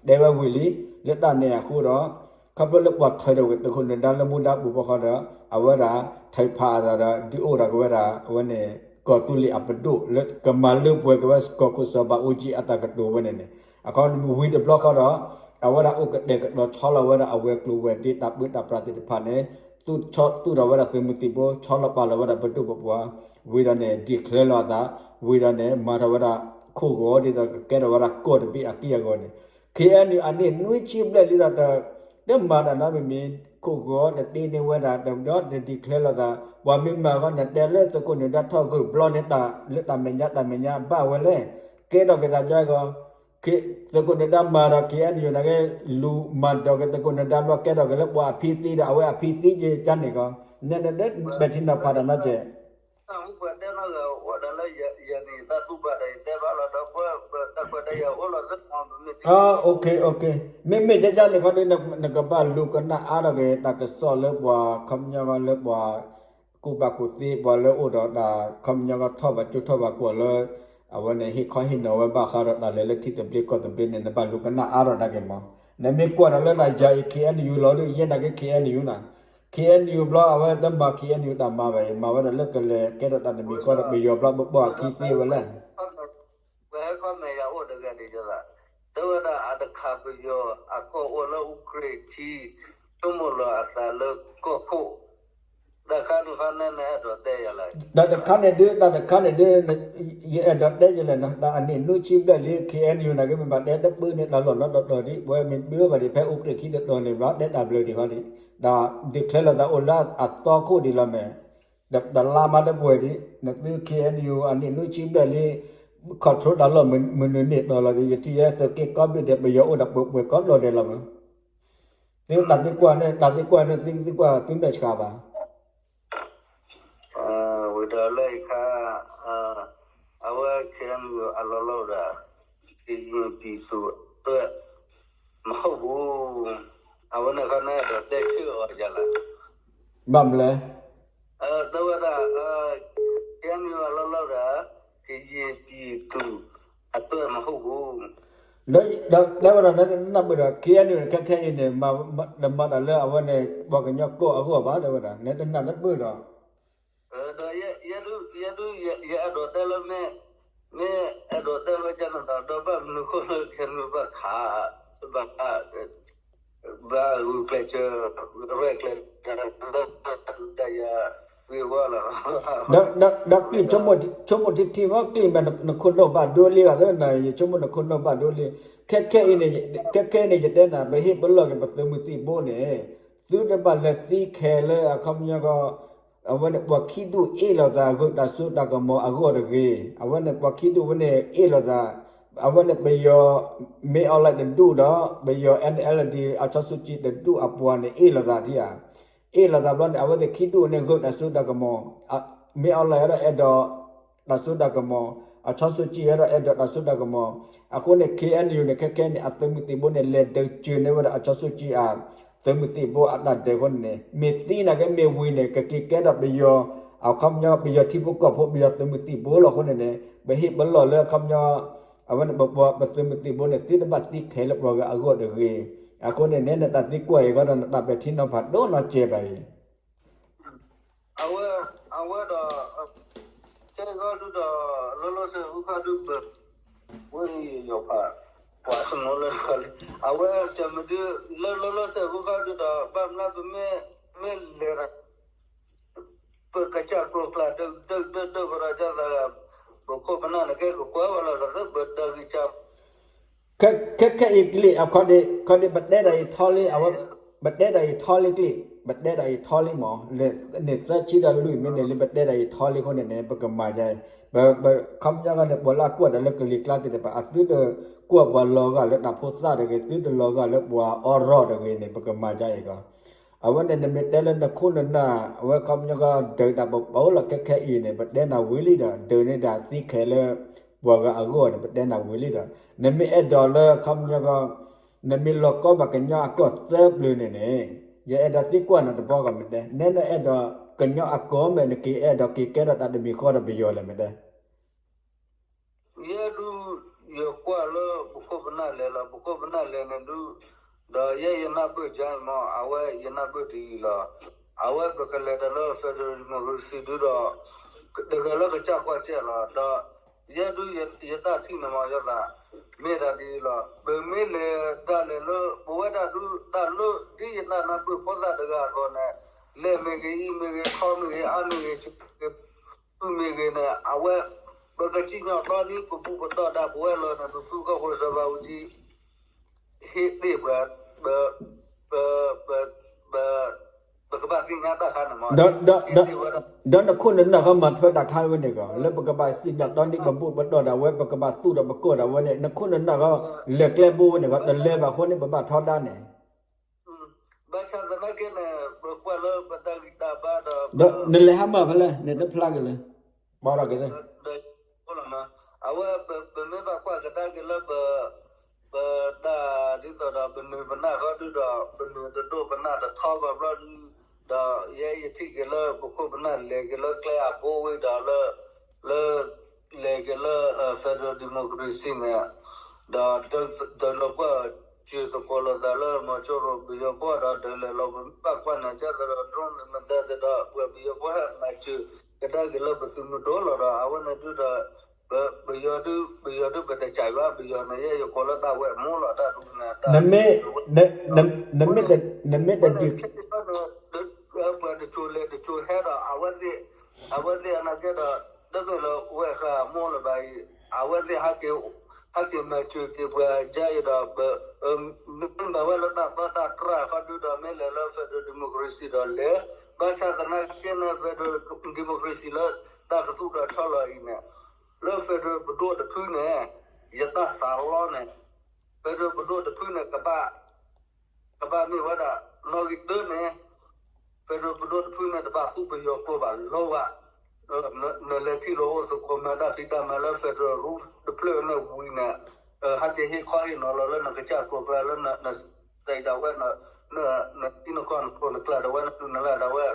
တဲဝဲဝံၤလံ လၢတၢ်န့ၣ်အဃိဒီး ခီဖျိလၢပှၤထုးထီၣ်ဝဲသုးခိၣ်နဒါလၢမူဒါပူၤဖီဃီဒီး အဝဲဒၣ် ထုးဖးအသးဒီး ဒုးအိၣ်ထီၣ်က့ၤဝဲဒၣ် အဝဲန့ၣ် ကီၢ်သူလ့ၤအပဒိၣ် လၢကမၤလၢပှဲၤက့ၤဝဲကီၢ်ခိၣ်စီၤဘးအူကၠံအတၢ်ကတိၤဝဲန့ၣ်န့ၣ် အခီဝံၤတဘျီဃီဒီး အဝဲဒၣ်အိၣ်ကတဲာ်ကတီၤဆီလီၤဝဲဒၣ်အဝဲၤကျိၤဝဲၤဒ့တၢ်ပၢတၢ်ပြးသ့ၣ်တဖၣ်န့ၣ် သူၣ်ထီၣ်ဝဲဒၣ်သုးမုၢ်သံၣ်ဘိ ဆီလီၤပာ်လီၤဝဲဒၣ်ပဒိၣ်ပပှၢ်, ဝံၤဒီးန့ၣ် declare လီၤအသး, ဝံၤဒီးန့ၣ် မၤထီၣ်ဝဲဒၣ်ခိၣ်ဂီၤ ဒ်သိးကကဲထီၣ်ဝဲဒၣ်ကီၢ်တဘ့ၣ်အက့ၢ်အဂီၤန့ၣ်, KNU အနံၣ်နွံဆံဘျဲၣ်လံဒီး တမၤတၢ်နီတမံၤမံၤ, ခိၣ်ဂီၤတတ့န့ၢ်ဝဲဒၣ်ဒီး တ declare လီၤသး, ပှၤမ့ၢ်မၤဃီန့ၣ် တဲလၢသုးခိၣ်နၢၤဒါထီၣ်ဂုာ်ဘျီန့ၣ် လၢတၢ်မဲာ်ညါတၢ်မဲာ်ညါဘၣ်ဝဲလဲၣ်, ကဲထီၣ်က့ၤသးက့ၢ်အဂီၤ သုးခိၣ်နၢၤဒါမၤဒီး KNU န့ၣ်က့ လူၤမၤဒိးက့ၤသုးခိၣ်နၢၤဒါဘျီ ကဲထီၣ်က့ၤလၢပှၤအဖံသံဒီး အဝဲအဖံသံက့ၤကန့ၣ်ကီး, နဲနဒဲးပဲာ်ထံနီၤဖးတၢ်နီတစဲး မ့မ့ၢ်ကကန့ၣ်ခီဒ် နကဘၣ်လူၤကနၣ်အါထီၣ်က့ၤ တၢ်ကစီၣ်လၢပှၤခီပညီလၢပှၤ ကူၣ်ဘၣ်ကူၣ်သ့ ပှၤလၢအိၣ်ဒီးတၢ်ခီပညီ ထီၣ်ဘၣ်ကၠိထီၣ်ဘၣ်ကွီၢ်လၢ အဝဲန့ၣ်ဟ့ၣ်ခီဟ့ၣ်နီၤဝဲဘၣ်ဃးဒီးတၢ်လဲၤလၢထံသဘျ့ကီၢ်သဘျ့န့ၣ် နဘၣ်လူၤကနၣ်အါထီၣ်ဒၣ်က့ၤမး, နမ့ၢ်ကွၢ်ဒီးလၢတၢ်ယၤအံၤ KNU လီၤဒီး ယဲနာ်က့ KNU နီၤ, KNU ဘျီ အဝဲတမၤ KNU တၢ်မၤဘၣ်အံၤ မၤဝဲဒၣ်လၢကလဲၤကဲထီၣ်တၢ်တမံၤဃီဒီး ပယီၤဘျီဘၣ်ဘၣ်အခံသ့ဝဲလဲၣ် ပှၤဟဲခီမဲာ်ယၤအိၣ်တဂၤန့ၣ် တဲဝဲဒၣ်အတခါပယီၤအကီၢ်အိၣ်လၢအူကြ့ၣ်ထံ ဆိကမိၣ်လီၤအသးလၢကီၢ်ခိၣ်, တၢ်ခါန့ၣ်ခီန့ၣ် နအဲၣ်ဒိးတဲယၤလဲၣ်, တၢ်တခါန့ၣ်ဒုး တၢ်တခါန့ၣ်ဒုး ယအဲၣ်ဒိးတဲယလဲၣ်နီၤ, တၢ်အနံၣ်နွံဆံဘျဲၣ်လံ KNU န့ၣ်က့ မ့ၢ်ဘၣ်တဲတပၢၢ်န့ၣ် တၢ်လီၢ်နီတတီၤဒံး ပဝဲမ့ၢ်ဘၣ်ဒံးဖဲအူကြ့ၣ်ခံတတီၤန့ၣ် ဘၣ်တဲတၢ်ဘျုးဒံးဃီဒံး, တၢ် declare လီၤသးအိၣ်လၢအသီခိၣ်ဒံးလီၤမ့ၢ် တလါမးတပှဲၤဒံး နသု KNU အနံၣ်နွံဆံဘျဲၣ်လံ control တၢ်လီၢ်မနုၤန့ၣ်တီၤလီၤဒီး ယထံၣ်ယဲသုးက့ကိးဘ့ၣ်ဒဲး ပယီၤအိၣ်ဒီးပှဲၤပှဲၤကိးဘျီဒဲးလီၤမး, သုတၢ်သံကွၢ်န့ၣ် တၢ်သံကွၢ်န့ၣ် သုသံကွၢ်သုမဲာ်ဆှးဘၣ် ဝံၤဒီးလၢအံၤခါ အဝဲ KNU အလီၢ်လီၢ်ဒီး ကရင်ပြည်သူ့အတွက် မဟုတ်ဘူး, အဝဲန့ၣ်ခီန့ၣ်ဒီးတဲဆၢအီၤယၤလီၤ, ဘၣ်မနုၤလဲၣ် တဲဝဲဒၣ် KNU အလီၢ်လီၢ်ဒီး ကရင်ပြည်သူ့အတွက် မဟုတ်ဘူး, ဒီးတဲဝဲဒၣ်နတနၢ်ပၢၢ်ဒီး KNU န့ၣ် ခဲခဲအံၤန့ၣ် တမၤတၢ်လၢအဝဲန့ၣ် ပှၤကညီကီၢ်အဂီၢ်ဘၣ် တဲဝဲဒၣ် နတနၢ်တပၢၢ်ဒီး ဒီးယဲဒုး ယအဲၣ်ဒိးတဲလၢမ့ၢ် မ့ၢ်အဲၣ်ဒိးတဲဝဲကန့ၣ်ဒီး ဒီးဘၣ်မနုၤဃိလၢ KNU ဘၣ်ခး ဘၣ် ဘၣ်ဂုာ်ကျဲးစၢး ရဲၣ်ကျဲၤ တၢ်ယၤ ဝံၤဝဲလီၤ, ဒီးကျံၣ် ဆိကမိၣ်ထံထံမ့ၢ်ကျံၣ်မ့ၢ်နခိၣ်နူာ်ဘၣ်ဒိလံဂၤသ့ၣ်နၤ ယဆိကမိၣ်နခိၣ်နူာ်ဘၣ်ဒိလံ, ခဲခဲအံၤန့ၣ် ခဲခဲအံၤန့ၣ် ယတဲနၤ ပဟ့ၣ်ပလီၢ်က့ၤပသုးမုၢ်သံၣ်ဘိန့ၣ် သုတဘၣ်လဲၤသံခဲလၢအခီပညီကီး အဝဲန့ၣ် ပှၤခံဒူၣ်အ့ၣ်လိာ်သးဂုာ်တၢ်စိတၢ်ကမီၤအဂီၢ်တဂ့ၤ, အဝဲန့ၣ် ပှၤခံဒူၣ်ဝဲန့ၣ် အ့ၣ်လိာ်သး, အဝဲန့ၣ်ပယီၤ မ့ၢ်အီၤလဲၣ်တဒူၣ်ဒီး ပယီၤ NLD အချီဆူကၠံတဒူၣ်အပှၤန့ၣ် အ့ၣ်လိာ်သးထံဧါ, အ့ၣ်လိာ်သးဘျီန့ၣ် အဝဲသ့ၣ်ခံဒူၣ်န့ၣ် ဂုာ်တၢ်စိတၢ်ကမီၤ, မ့ၢ်အီၤလဲၣ်ဒီးအဲၣ်ဒိး တၢ်စိတၢ်ကမီၤ, အချီဆူကၠံအဲၣ်ဒိးအဲၣ်ဒိးတၢ်စိတၢ်ကမီၤ, အဃိန့ၣ် KNU န့ၣ် ခဲခဲန့ၣ် အသုးမုၢ်သံၣ်ဘိန့ၣ် လဲၤဒုးစၢၤန့ၢ်ဝဲဒၣ်အချီဆူကၠံအ သုးမုၢ်သံၣ်ဘိအတၢ်ဒုးအဃိန့ၣ်န့ၣ် မ့ၢ်သံနာ်က့မ့ၢ်ဝံၤန့ၣ် ကက့ၤကဲထီၣ်ပယီၤ အခီပညီ ပယီၤထံဖိကီၢ်ဖိ ပယီၤသုးမုၢ်သံၣ်ဘိလီၤအဃိန့ၣ်န့ၣ် ပဟ့ၣ်ပလီၢ်လၢအခီပညီ အဝဲန့ၣ် ပပှၤပသုးမုၢ်သံၣ်ဘိန့ၣ် သုတဘၣ်သံခဲလၢပှၤဂၤအဂီၢ်တဂ့ၤ, အဃိန့ၣ်န့ၣ် နတၢ်သံကွၢ်အံၤဃီဒီး နတၢ်ပဲာ်ထံနီၤဖးဒိၣ်နီၤစဲးဘၣ်အံၤ အဝဲ အဝဲဒီး ကဲဂီၢ်ဒုဒီး လီၤလီၤဆဲးဆဲး ဝံခီဒုဘၢၣ် ဝဲယီၤဖး ပှၤဆနီၤလၢတခီလံ အဝဲကမဒု လၢလီၤလီၤဆဲးဆဲး ဝံခီဒုဒီး ဘၣ်မနုၤပမ့ၢ် မ့ၢ်လဲၤဒီး ပကစၢ်ကျိၤကျါ ဒုဒုဒုဒု ပဒီးကသး ပခိၣ်ပနၢ်န့ၣ် ကဲကကွၢ်ဝဲလီၤဒီး ပဒၢဂံၢ်စၢ် ခဲခဲအံၤကျံၣ် အခီဒ့ၣ် ခီဒ့ၣ် ပတဲတၢ်အံၤထီလံ အဝဲ ပတဲတၢ်အံၤထီလံကျံၣ် ပတဲတၢ်အံၤထီလံမး န့ၣ်သၢဆံဒီးလွံၢ်မံးနံးလံ ပတဲတၢ်အံၤထီလံအဃိန့ၣ်န့ၣ် ပကမၤယါအံၤ ပခီပညီန့ၣ် ပှၤလၢအကွၢ်တၢ်လၢကလံၤကျါသ့ၣ်တဖၣ် အသုတကွၢ်ပှၤလီၤဂာ်လၢတၢ်ဖိသၣ်တဂ့ၤ သုတလီၤဂာ်လၢပှၤအီရီၣ်တဂ့ၤန့ၣ် ပကမၤယါအံၤကီး အဝဲန့ၣ် နမ့ၢ်တဲလၢနခိၣ်နနၢ် အဝဲခီပညီကီး ဒုးတၢ်ပပီၤလီၤခဲခဲအံၤန့ၣ် ပတဲနၤဝံၤလံဒီး ဒုးန့ၢ်တၢ်သံခဲလၢ ပှၤဂၤအဂီၢ်န့ၣ် ပတဲနၤဝံၤလံဒီး နမ့ၢ်အဲၣ်ဒိးလၢခီပညီကီး နမ့ၢ်လီၤကီဘၣ်ကညီအကီၢ်သၢပျၢၤန့ၣ်န့ၣ် ယအဲၣ်ဒိးသံကွၢ်နၤတဘျီဂီၢ်မ့ၢ်တဲ နဲနအဲၣ်ဒိးကညီအကီၢ်မ့ၢ် နက့ၤအဲၣ်ဒိးက့ၤကဲထီၣ်တၢ်တမံၤဃီဒီးပယီၤလဲၣ်မ့ၢ်တဲ ယဲဒုး ယကွၢ်လၢပခိၣ်ပနၢ်လဲၤလီၤ ပခိၣ်ပနၢ်လဲၤန့ၣ်ဒုး ဒီးယဲယနၢ်ပၢၢ်ကါမး အဝဲယနၢ်ပၢၢ်တယံၤလီၤ. အဝဲပကလဲၤတၢ်လၢ federal democracy ဒုးဒီး တဂၤလၢကစၢ်ကွၢ်ကဲလီၤ. ဒီးယဲဒုးယတၢ်ထံၣ်န့ၣ်မး ယသး မ့ၢ်တၢ်ဒ်အံၤလီၤ. ပမ့ၢ်လဲၤဒၣ်လဲာ်လၢ ပဝဲဒၣ်ဒုးတၢ်လၢ ဒ်ယနၢ်ပၢၢ်ဖိသၣ်တဂၤအသိးန့ၣ် လဲၢ်မ့ၢ်ဂ့ၤ အံၤမ့ၢ်ဂ့ၤ ခီမ့ၢ်ဂ့ၤ အါမ့ၢ်ဂ့ၤ ဆူမ့ၢ်ဂ့ၤန့ၣ် အဝဲ ပကစံၣ်ညီၣ်တီနံၤ ပဘူၣ်ပတီၢ်ဒၣ်ပဝဲလီၤန့ၣ် ပဖုကီၢ်ဖိစီၤဘးအူကၠံ ဟ့ၣ်သ့ၣ်ပှၤ ပ ပ ပ ပကဘၣ်သ့ၣ်ညါတၢ်ခါန့ၣ်မး ဒီးနခိၣ်နနၢ်ဃီမၤထွဲတၢ်ခါဝဲန့ၣ်ဂီၢ် လၢပကဘၣ်စံၣ်ညီၣ်တီနံၤ ပဘူၣ်ပတီၢ်ဒၣ်ဝဲ ပကဘၣ်သူၣ်ဒီးပကီၢ်ဒၣ်ဝဲန့ၣ် နခိၣ်နနၢ်ဃီ လဲၤကျဲဘိဝဲန့ၣ်ဂီၢ် တလဲၤဘၣ်အဃိန့ၣ် ပဘၣ်ထီဒါန့ၣ် ဘၣ်ဆၣ်သနာ်က့န့ၣ် ပကွၢ်လၢပတၢ်ဂံၢ်တၢ်ဘါဒီး နလဲၤဟါမၢ်ဖဲလဲၣ် နတဖျါက့ၤလၢ ဘၣ်ဒီးက့ၤသ့ၣ် အဝဲပမ့ၢ်ဘၣ်ကွၢ်ကဒါက့ၤလၢပ ပတၢ်ဒ်သိးဒီးပနုာ်ပနၢ်ဃီဒုဒီး ပနုာ်တဒိၣ်ပနၢ်တထီဘၣ်ဘျီဒု ဒီးယဲယထံၣ်က့ၤလၢပခိၣ်ပနၢ်လဲၤက့ၤလၢကျဲအဘိဝံၤဒီးလၢ လၢ လဲၤက့ၤလၢ federal democracy န့ၣ် ဒီး ဒုးလီၤပှၢ်စၢၤသကိးလိာ်သးလၢမီၤကၠိရိၤပယီၤဖိဒီးဒုးလဲၤလီၤ ပမ့ၢ်ဘၣ်ကွၢ်န့ၣ် ကဲသးဒီး drone မတၤသ့ၣ်ဒီး ပှၤပယီၤဖိဟဲမၤစၢၤကဒါက့ၤလၢပသုးမုၢ်ဒိၣ်လီၤဒီး အဝဲန့ၣ်ဒုဒီး ပယီၤဒု ပယီၤဒုပတစံးဘၣ် ပယီၤန့ၣ်ယဲယကိးလၢတၢ်ဝဲၢ်မူလီၤ တၢ်ဒုန့ၣ် နမ့ၢ် နမ့ၢ်တဒုး ပှၤတစိၤလဲၤတစိၤဟဲဒီး အဝဲသ့ၣ် အဝဲသ့ၣ်အနာ်က့ဒီး တမ့ၢ်လၢဝဲၢ်ဃာ်အမိၢ်လၢၤဘၣ်အံၤ အဝဲသ့ၣ် ဟဲက့ၤမၤစၢၤက့ၤပှၤကါအံၤဒီး မ့ၢ်မၤဝဲလၢတၢ်တီတၢ်တြၢ်အခီဒုဒီး မ့ၢ်လဲၤလၢ federal democracy ဒီးလဲၤ ဘၣ်ဆၣ်သနာ်က့န့ၣ် federal democracy လၢတၢ်ကသူၣ်ထီၣ်ဆီလီၤအံၤန့ၣ် လၢ federal ပဒိၣ်တဖုန့ၣ် ယတၢ်သးလီန့ၣ် federal ပဒိၣ်တဖုန့ၣ် ကဘၣ် ကဘၣ်မ့ၢ်ဝဲဒၣ် နီၣ်ဂံၢ်တၢန့ၣ် federal ပဒိၣ်တဖုန့ၣ် တဘၣ်သူပယီၤကျိာ်ဘၣ်လီၤဝဲ နလဲၤထံၣ်လိာ်အိၣ်သကိးမၤတၢ်ဖံးတၢ်မၤလၢ federal rule တဖျၢၣ်န့ၣ်ဝံၤန့ၣ် ဟဲက့ၤဟ့ၣ်ခီဟ့ၣ်နီၤလီၤလၢနကစၢ်ကျိၤကျါလၢန state ဒၣ်ဝဲ န နထံနကီၢ်နခိၣ်နကျၢ်ဒၣ်ဝဲ နဒုးနလၢ်ဒၣ်ဝဲ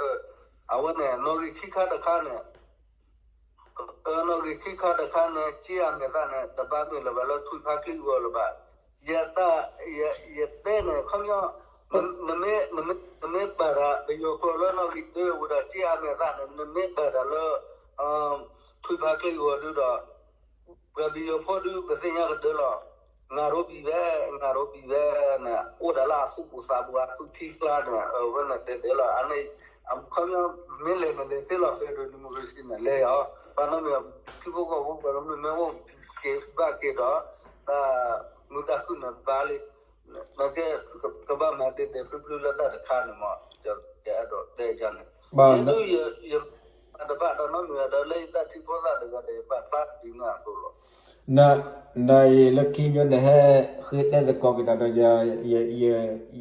အဝဲန့ၣ် နီၣ်ဂံၢ်ခံခါတခါန့ၣ် နီၣ်ဂံၢ်ခံခါတခါန့ၣ် က့အမဲာ်သၣ်န့ၣ် တဘၣ်မ့ၢ်လၢၤဘၣ်လၢထွံၣ်ဖးချံအဂီၢ်လၢၤဘၣ်. ယတၢ် ယတဲန့ၣ် ခီပညီ နမ့ၢ်ပာ်တၢ်ပယီၤကျိာ်လၢနီၣ်ဂံၢ်တၢဝံၤဒီး က့အမဲာ်သၣ်န့ၣ် နမ့ၢ်ပာ်တၢ်လၢ ထွံၣ်ဖးချံအဂီၢ်ဒုဒီး ပှၤပယီၤဖိဒု ပသ့ၣ်ညါကတၢၢ်လီၤ. နၤရိဘံၤဝဲ နၤရိဘံၤဝဲန့ၣ် အိၣ်ဒၣ်လၢအသူၣ်ပူၤသးပူၤ အသူၣ်ထံကျါန့ၣ် အဝဲန့ၣ်တဲတဲလီၤ. အန့ၣ် ခီပညီ မ့ၢ်လဲၤန့ၣ်လဲၤသ့လီၤ federal democracy န့ၣ် လဲၤအီၤ ဘၣ်နီတမံၤ ထံဖိကီၢ်ဖိပှၤကမျၢၢ်မ့ၢ်အိၣ်က့ၤဘၣ်က့ၤဒီး တၢ်မုာ်တၢ်ခုၣ်န့ၣ်ဘၣ်လံ နကဲ ကဘၣ်မၤတဲတဲဖျုဖျုလၢတၢ်တခါန့ၣ်မး ယအဲၣ်ဒိးတဲန့ၣ် ယဲဒုး ယတဘၣ်ဒီးနီတမံၤဒီး လၢယတၢ်ထံဖိသၣ်တဂၤဒီး ယဘၣ်ဖျါဒ်န့ၣ်အသိးလီၤ. နအံၤလၢခံညိန့ၣ် ဟဲဃ့တဲသကိးက့ၤတၢ်ဒီး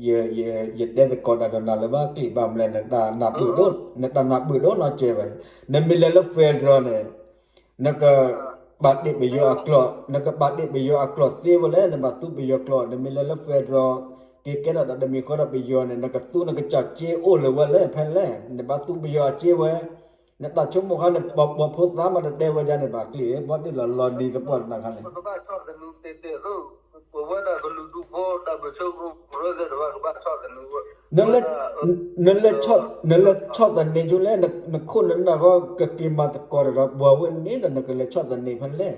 ယတဲသကိးတၢ်ဒီးနၤလၢဘၣ်ကျံးဘၣ်မလဲၣ် နတၢ်နၢ်ပၢၢ်ဒိၣ် နတၢ်နၢ်ပၢၢ်ဒိၣ်နီတစဲးဘၣ်. နမ့ၢ်လဲၤလၢ federal န့ၣ် နက ပာ်တ့ၢ်ပယီၤအကျိာ် နကပာ်တ့ၢ်ပယီၤအကျိာ်သ့ဝဲလဲၣ် နဘၣ်သူပယီၤကျိာ် နမ့ၢ်လဲၤလၢ federal က့ၤကဲထီၣ်ဒီးတမံၤဃီဒီးပယီၤန့ၣ် နကသူနကစၢ်စ့အိၣ်လၢၤဝဲလဲၣ် ဖဲလဲၣ် နဘၣ်သူပယီၤအစ့ဝဲ နတၢ်ဆိကမိၣ်ခါန့ၣ် ပှၤဖိသၣ်မးတတဲဝဲဒ်န့ၣ်ဘၣ်ကျံး ဘီဒ်လီၤလီၤနံၤသပှၢ်တနၤခါန့ၣ် ပကဘၣ်ဆီၣ်သနံးတ့ၢ်တ့ၢ်သိး ပဝဲဒၣ်ကလုာ်ဒူၣ်ဖိ တၢ်ပၢၢ်ဆၢကရူၢ်ကရၢသ့ၣ်တဖၣ်ကဘၣ်ဆီၣ်သနံးဝဲ နလဲၤ နလဲၤဆီၣ်သနံးကၠိလဲၣ် နခိၣ်နနၢ်ဃီကက့ၤမၤသကိးတၢ်ဒီးပှၤဝဲန့ၣ်ဒီး နကလဲၤဆီၣ်သနံးဖဲလဲၣ်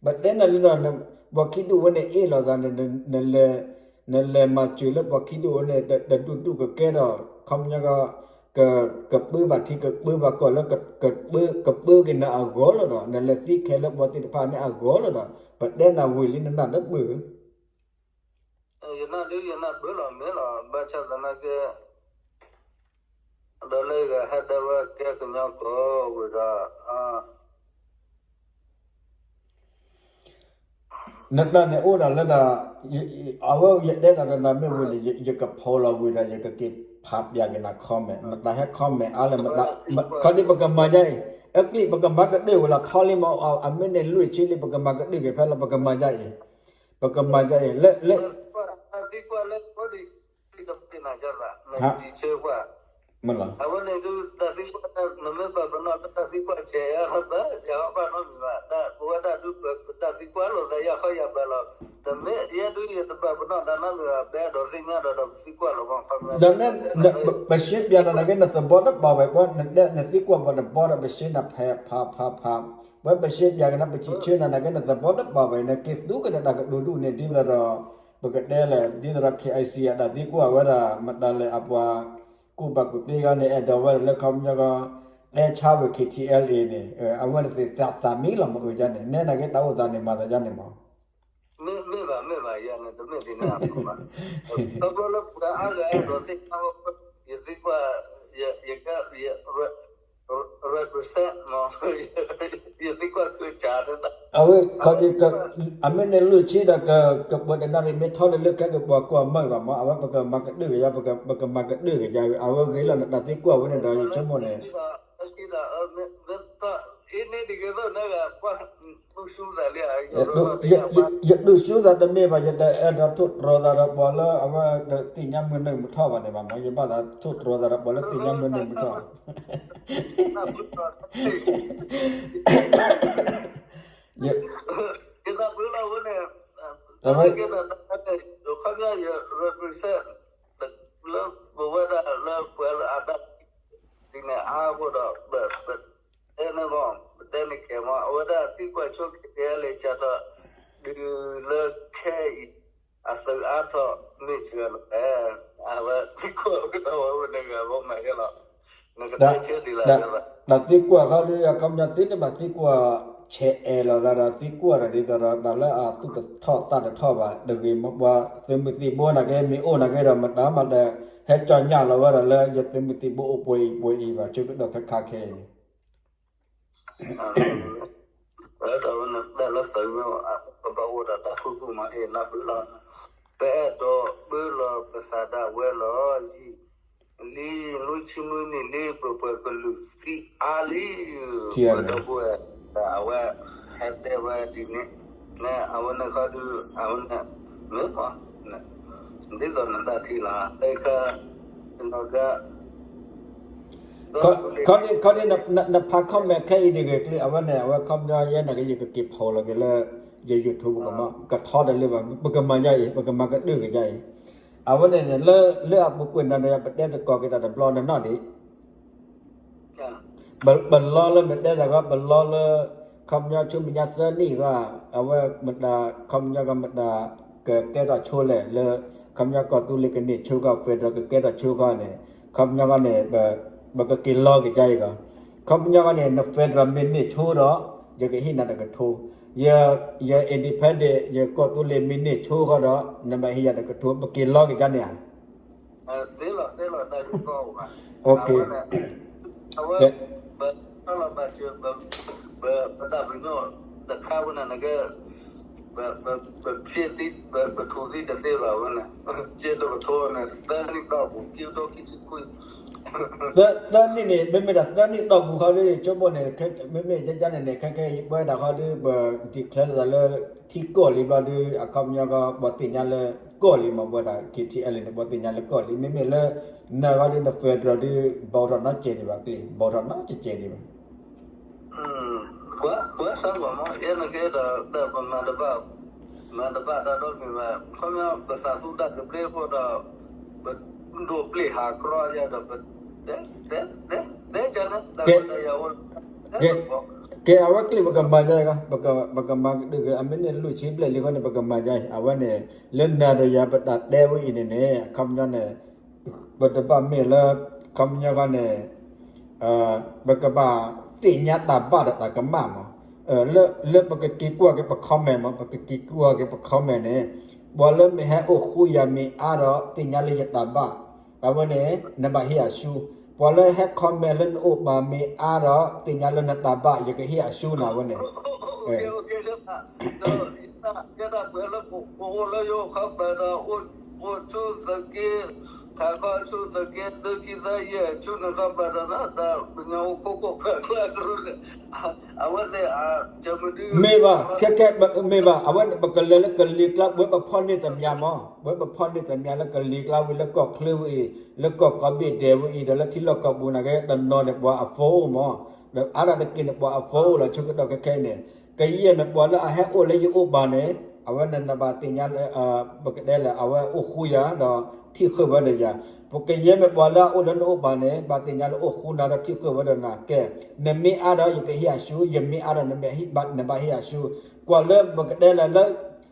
ပတဲနၤလံဒီး ပှၤခံဒူၣ်ဝဲန့ၣ်အ့ၣ်လိာ်သးန့ၣ် နလဲၤမၤစၢၤလၢပှၤခံဒူၣ်ဝဲန့ၣ် တဒူၣ်ဒူၣ်ကကဲဒီး ခီပညီက ကပၢဘၣ်ထံကပၢဘၣ်ကီၢ်လၢ ကပၢက့ၤနၤအဂီၢ်လီၤဒီး နလဲၤသံခဲလၢပှၤသ့ၣ်တဖၣ်န့ၣ်အဂီၢ်လီၤဒီး ပတဲနၤဝံၤလံနနၢ်တပၢၢ် ယနၢ်ဒုးယနၢ်ပၢၢ်လီၤမ့ၢ်လီၤ ဘၣ်ဆၣ်သနာ်က့ ဒီးလၢယဟဲတဲဝဲကဲကညီကီၢ်ဝံၤဒီး နတၢ်န့ၣ်အိၣ်ဒၣ်လၢဒၣ် အဝဲယတဲတၢ်ဒီးနၤမ့ၢ်ဝံၤန့ၣ် ယကဖီလီၤဝံၤဒီး ယကက့ၤဖးပျးက့ၤနၤ comment မတၤဟဲ comment အါလဲၣ် ခီဒ်ပကမၤဒ်အံၤ အကျံး ပကမၤကတၢၢ်ဝဲလီၤ ထီလံမး အမ့ၢ်န့ၣ်လွံၢ်ဆံလံ ပကမၤကတၢၢ်က့ၤဖဲလီၤ ပကမၤဒ်အံၤ ပကမၤဒ်အံၤ လၢ မ့ၢ်လီၤ အဝဲန့ၣ်ဒုး တၢ်သံကွၢ် နမ့ၢ်ပာ်ပနီၣ်တၢ်သံကွၢ်ဆဲး ယဘၣ် ယဘၣ်နီတမံၤဘၣ် ပဝဲဒၣ်ဒုး ပတၢ်သံကွၢ်လိာ်သးယၤခီယၤဘၣ်လီၤ တမ့ၢ်ယဲဒုးယတပာ်ပနီၣ်တၢ်နီတမံၤဘၣ် ပအဲၣ်ဒိးသ့ၣ်ညါဒီး ဒီးပသံကွၢ်လီၤမး ဒီးန့ၣ် ပရှဲပၠးနၤနာ်က့ နသဘီတဘၣ်ဝဲ ပှၤနသံကွၢ်ပှၤတဘီဒီး ပရှဲနၤဖးဖးဖးဖး ပှၤပရှဲပၠးကနၣ် ပစံးဆၢနၤနာ်က့ နသဘီတဘၣ်ဝဲ နက့ၤသူကဒီးတၢ်ကဒိၣ်ဒူၣ်န့ၣ် ဒ်သိးဒီး ပကတဲလဲၣ် ဒ်သိးဒီး KIC အတၢ်သံကွၢ်ဝဲဒၣ် မတၤလဲၣ်အပှၤ ကူၣ်ဘၣ်ကူၣ်သ့ဂၤန့ၣ် အဲၣ်ဒိးဝဲဒၣ်လၢခီပညီကီး တဲဆါဝဲ K T L A န့ၣ် အဝဲန့ၣ်သ့ၣ်သးမံလီၤမ့ၢ်အၢယါန့ၣ် နဲဒၣ်က့ၤတၢ်အိၣ်သးန့ၣ်မၤသးယါန့ၣ်မး မ့ၢ်ဘၣ် မ့ၢ်ဘၣ် ယၤန့ၣ် တမ့ၢ်ဒ်န့ၣ်ဘၣ်. ခီဖျိလၢပှၤအါဂၤအဲၣ်ဒိးသ့ၣ်ညါဝဲ ယသံကွၢ် ယက represent မး ယသံကွၢ်ကစၢ်တၢ် အဝဲခီ အမ့ၢ်န့ၣ်လွံၢ်ဆံဒီး ကပှၤတနၣ်ရံၣ်မ့ၢ်ထီန့ၣ်လၢခဲကပှၤကွၢ်မၢ်ဘၣ်မး အဝဲပကမၤကတၢၢ်ကယၤ ပကမၤကတၢၢ်ကယၤ အဝဲဂ့ၤလီၤနတၢ်သံကွၢ်ဝဲန့ၣ်ဒီး ယဆိကမိၣ်န့ၣ် ယဒုးဆူသးတမ့ၢ်ဘၣ် ယဒုးဆူသးတမ့ၢ်ဘၣ် ယတအဲၣ်ဒိးထိၣ်တြီၤသးဒီးပှၤလၢအဝဲသ့ၣ်ညါမုာ်နုာ်မုာ်ထီၣ်ဘၣ်န့ၣ်ဘၣ်မး ယဘၣ်သးထိၣ်တြီၤသးဒီးပှၤလၢသ့ၣ်ညါမုာ်နုာ်မုာ်ထီၣ် ယတၢ်ဘျုးလီၤဝဲန့ၣ် တၢ်ဝဲကဲဒီးတၢ်ခါန့ၣ် ခီပညီယ represent လၢပဝဲဒၣ်လၢပှၤလၢအတၢ် ဒ်န့ၣ်အါအဃိဒီး ပတဲန့ၣ်မး ပတဲန့ၣ်ကဲမး အဝဲဒၣ်သံကွၢ်ဆိက့ၤ K T L A ကၢ်ဒီး ဒုးလၢခဲအံၤ အသုးအါထီၣ်မ့ၢ်စှၤလီၤလဲၣ် အဝဲသံကွၢ်ဝဲဒီးဝဲန့ၣ်ဂၤဘီမးဟဲလီၤ နကတဲဆၢဒ်လဲၣ် တၢ်သံကွၢ်ခီဒီး အခီပညီသ့န့ၣ်ဘၣ်သံကွၢ် ဆဲးအဲၣ်လီၤသးဒီးသံကွၢ်တၢ်ဒ်သိးဒီး တၢ်လၢအသူၣ်တထီၣ်သးတထီၣ်ဘၣ် တဂ့ၤမ့ၢ်ပှၤသုးမုၢ်သံၣ်ဘိနာ်က့ မ့ၢ်အိၣ်နာ်က့ဒီး မတၤမတၤ ဟဲကၠီညၣ်လီၤဝဲဒၣ်လၢ ယသုးမုၢ်သံၣ်ဘိအိၣ်ပှဲၤအံၤပှဲၤအံၤဘၣ် ဆၢကတီၢ်ခဲခါခဲအံၤန့ၣ် ဝဲဒၣ်ဝဲန့ၣ် တၢ်လၢသုးမုၢ် ကဘၣ်အိၣ်ဒီးတၢ်ခူသူၣ်မး အ့ၣ် နၢ်ပၢၢ်လီၤ ပအဲၣ်ဒိးပၢလီၤပသးဒၣ်ဝဲလီၤ ယံာ်လံ နွံဆံနွံနံၣ်လံ ပပှၤကလုာ်သံအါလံ ပဒီပုၢ်ဝဲၢ် အဝဲ ဟဲတဲဝဲဒ်န့ၣ် အဝဲန့ၣ်ခီဒုး အဝဲန့ၣ် မ့ၢ်မး ဒ်သိးနတၢ်ထံၣ်လီၤ အခါ ခီဒ် ခီဒ် နဖး comment ခဲအံၤဒ်ဂ့ၤကျ့ အဝဲန့ၣ် အဝဲခီပညီယဲနာ်က့ ယကက့ၤဖီၣ်လီၤက့ၤလၢ ယ YouTube ကမး ကထီတလၢဘၣ် ပကမၤယါအံၤ ပကမၤကတၢၢ်ကယါအံၤ အဝဲန့ၣ်န့ၣ် လၢ လၢအပူၤကွံာ်နၤဒီးယၤ ပတဲသကိးက့ၤတၢ်တဘျီနနီၢ်ဒံး ပလီလၢမ့ၢ်တဲသးကီး ပလီလၢ ခီပညီဆူမဲာ်ညါသၢနံၣ်ကီး အဝဲမတၤ ခီပညီကီးမတၤ ကကဲထီၣ်ဆိလဲၣ်လၢ ခီပညီကီၢ်သူလ့ၤကန့ၢ်ဆိကီး federal ကကဲထီၣ်ဆိကီးန့ၣ် ခီပညီကီးန့ၣ် ပကက့ၤလီက့ၤကါအံၤကီး ခီပညီကီးန့ၣ် န federal မ့ၢ်န့ၢ်ဆိဒီး ယကဟ့ၣ်နၤတကထိ ယ ယ independent ယကီၢ်သူလ့ၤမ့ၢ်န့ၢ်ဆိဃီဒီး နဘၣ်ဟ့ၣ်ယၤတကထိ ပက့ၤလီက့ၤကါန့ၣ်ဧါ သ့လီၤ သ့လီၤ တၢ်ဂ့ၢ်ကီအိၣ်ဘၣ် အဝဲန့ၣ် အဝဲ ပလီၤဘၣ်စၢၤ ပတၢ်ပညိၣ်တခါဝဲန့ၣ် နကဲ ပ ပ ပဖျ့သံ ပ ပထူၣ်သံတသ့ဘၣ်ဝဲန့ၣ် ကဲတကထိန့ၣ် သၢနံၣ်ဒီးပူၤ ခံကထိခံဆံခွံ သၢနံၣ်န့ၣ် မ့မ့ၢ်ဒၣ်သၢနံၣ်ဒီးပူၤခီဒီး ဆိကမိၣ်န့ၣ် မ့မ့ၢ်ယဲယဲန့ၣ်န့ၣ် ခဲခဲအံၤ ပဝဲဒၣ်ခီဒီး ပ declare လိာ်သးလၢ ထံကီၢ်လံဘျီဒီး အခီပညီကီး ပှၤသ့ၣ်ညါလၢကီၢ်လံမး ပဝဲဒၣ် K T L A န့ၣ် ပှၤသ့ၣ်ညါလၢကီၢ်လံ မ့မ့ၢ်လၢ နဂီၢ်ဒီးန federal ဒီး ဘီထီၣ်နီတစဲးဒံးဘၣ် ကျ့ ဘီထီၣ်နီတစဲးဒံးဘၣ် ပှၤ ပှၤစၢ်ဘၣ်မး ယဲနကဲဒီး တၢ်ပမၤတဘၣ် မၤတဘၣ်တၢ်ဒီးမ့ၢ်ဘၣ် ခီပညီ ပသးသူတၢ်သဘျ့အဃိဒီး ပဒိးပျံၤဟးကြီယၤဒီး ပ တဲ တဲ တဲ တဲ ကဲ တၢ်ဝဲတၢ်ယၤဝဲ ကဲ ကဲ အဝဲကျ့ ပကမၤယါအံၤ ပကမၤကဒုက့ၤ အမ့ၢ်န့ၣ်လွံၢ်ဆံဘျဲၣ်လံဃီန့ၣ် ပကမၤယါအံၤ အဝဲန့ၣ် လၢနၤဒီးယၤပတၢ်တဲဝဲအံၤန့ၣ်န့ၣ် အခီပညီန့ၣ် ပတဘၣ်မ့ၢ်လၢ ခီပညီဃီန့ၣ် ပကဘၣ်သ့ၣ်ညါတၢ်ဘၣ်ဒီးတၢ်ကမၣ်မး လၢ လၢပကက့ၤကွၢ်က့ၤပ comment မး ပကက့ၤကွၢ်က့ၤပ comment န့ၣ် ပှၤလၢမ့ၢ်ဟဲအိၣ်ဃူယၤမ့ၢ်အါဒီး သ့ၣ်ညါလၢယတၢ်ဘၣ် အဝဲန့ၣ် နဘၣ်ဟ့ၣ်အဆူ ပှၤလၢဟဲ comment လၢနအိၣ်ဘၣ်မ့ၢ်အါဒီး သ့ၣ်ညါလၢနတၢ်ဘၣ် ယကဟ့ၣ်အဆူနၤဝဲန့ၣ် ကဲဒၣ်ပှၤလၢ ကအိၣ်လၢယအိၣ်ခီပၤဒီး အိၣ်ဆူသုးက့ ခးခီဆူသုးက့ သုးက့သၢယဲၢ် ဆူနခီပၤဒီး တၢ်ပညိၣ်အိၣ်ခိၣ်ခိၣ်ဖျၢၣ်ဖျၢၣ်ကရူၢ်န့ၣ် အဝဲသ့ၣ် မ့ၢ်ဘၣ် ခဲခဲ မ့ၢ်ဘၣ် အဝဲပကလဲၤလၢကလံၤကျါ ပဝဲပဖီၣ်န့ၢ်သမၠါမး ပဝဲပဖီၣ်န့ၢ်သမၠါလၢကလံၤကျါဝံၤ လၢကီၢ်ချၢဝံၤအံၤ လၢကီၢ်ကိးဘ့ၣ်ဒဲးဝံၤအံၤ ဒီးလၢထံလီၢ်ကီၢ်ပူၤနာ်က့ တနီၤန့ၣ် ပှၤအ phone မး ဒီးအါဒၣ်တက့ၢ်န့ၣ် ပှၤအ phone လီၤ ဆၢကတီၢ်ခဲခဲအံၤန့ၣ် ကယဲၢ်မ့ၢ်ပှၤလၢအဟဲအိၣ်လၢယအိၣ်ဘၣ်န့ၣ် အဝဲန့ၣ် နဘၣ်သ့ၣ်ညါလၢ ပကတဲလၢ အဝဲအိၣ်ဃူယၤဒီး ထံၣ်ဃုာ်ဝဲဒီးယၤ ပကယဲၢ်မ့ၢ်ပှၤလၢအအိၣ်လၢနအိၣ်ဘၣ်န့ၣ် ဘၣ်သ့ၣ်ညါလၢအိၣ်ဃူနၤဒီးထံၣ်ဃုာ်ဝဲဒီးနၤ ကဲ နမ့ၢ်အါဒီးယကဟ့ၣ်အဆူ ယမ့ၢ်အါဒီးနဘၣ်ဟ့ၣ်အဆူ ကွၢ်လၢပကတဲလၢ လၢ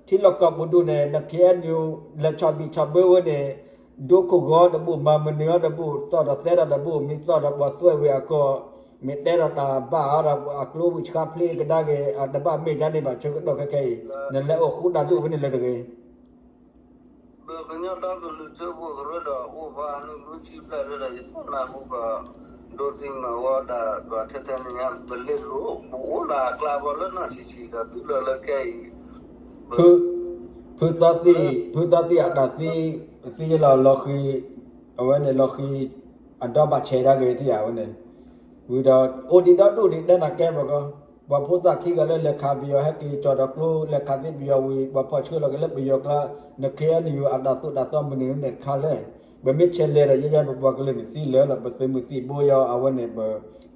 ထံလီၢ်ကီၢ်ပူၤဒူၣ်န့ၣ် န K N U လဲၤဆီၣ်ဘံၣ်ဆီၣ်ဘၢဝဲန့ၣ် ဒိခိၣ်ဂီၤတဘူၣ် မၤမနုၤအီၤတဘူၣ် သီၣ်ဒီးသဲဒီးတဘူၣ် မ့ၢ်သီၣ်ဒီးပှၤသွဲၣ်ဝံၤအကီၢ် မ့ၢ်တဲဒီးတၢ်ဘၣ်အီၤဒီးအကျိဝံၤဆှါဖျ့ကဒါက့ၤ အတဘၣ်မ့ၢ်ဒ်န့ၣ်ဘၣ်ဆၢကတီၢ်ခဲခဲအံၤ နလဲၤအိၣ်ဃူတၢ်ဒိၣ်ဝဲန့ၣ်လၢတဂ့ၤ ပကညီဒီကလုာ်ထၢဖှိၣ်ကရၢဒီးအိၣ်ဘၣ်နုာ်လူထံဖျၢၣ်လၢဒီးယသီၣ်နၢ်ဟူကီး ဒိသံမၤဝီတၢ်ကီးထဲထဲန့ၣ်ညါ ပလဲၤလိာ် ပအိၣ်လၢအကျါဘီလၢနီၢ်ဆံးဆံးဒီးသုလၢလၢခဲအံၤ ဖုသီသံၣ် ဖုသီသံၣ်အတၢ်သံ သံယလီၤလီၤဃံၤ အဝဲန့ၣ်လီၤဃံၤ အဒီဘၣ်ဆဲးဒၣ်က့ၤထံၣ်ဧါဝဲန့ၣ် ဝံၤဒီး အိၣ်ဒံးဒီဒူၣ်ဒံးတဲနၤကဲပကီး ပှၤဖိသၣ်ခံဂၤလၢလဲၤခးပယီၤဟဲက့ၤကၠီၤဒီးကျိ လဲၤခးသံပယီၤဝံၤ ပှၤဖီၣ်ဆှၢလီၤက့ၤလၢပယီၤကျါ နခ့အဲၣ်ယူၤအတၢ်သိၣ်တၢ်သီမနုၤန့ၣ်တခါလဲၣ် ပမ့ၢ်ဆဲးလဲၤဒီးယဲယဲပပှၤကလုာ်န့ၣ်သံလၢာ်လီၤ ပသုးမုၢ်သံၣ်ဘိယီၤ အဝဲန့ၣ် ပ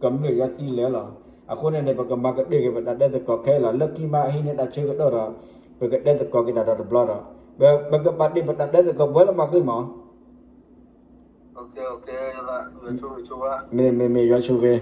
ကမျၢၢ်ယီၤသံလၢာ်လီၤ အဃိန့ၣ်န့ၣ် ပကမၤကတ့ၢ်က့ၤပတၢ်တဲသကိးခဲလီၤ လၢခံမးဟံးန့ၢ်တၢ်ဆၢကတီၢ်ဒီး ပကတဲသကိးက့ၤတၢ်ဒီးတဘျီဒီး ပကပာ်တ့ၢ်ပတၢ်တဲသကိးပှဲၤလၢမၤကျံမး မ့မ့မ့ၢ်ယွၤဆိၣ်ဂ့ၤ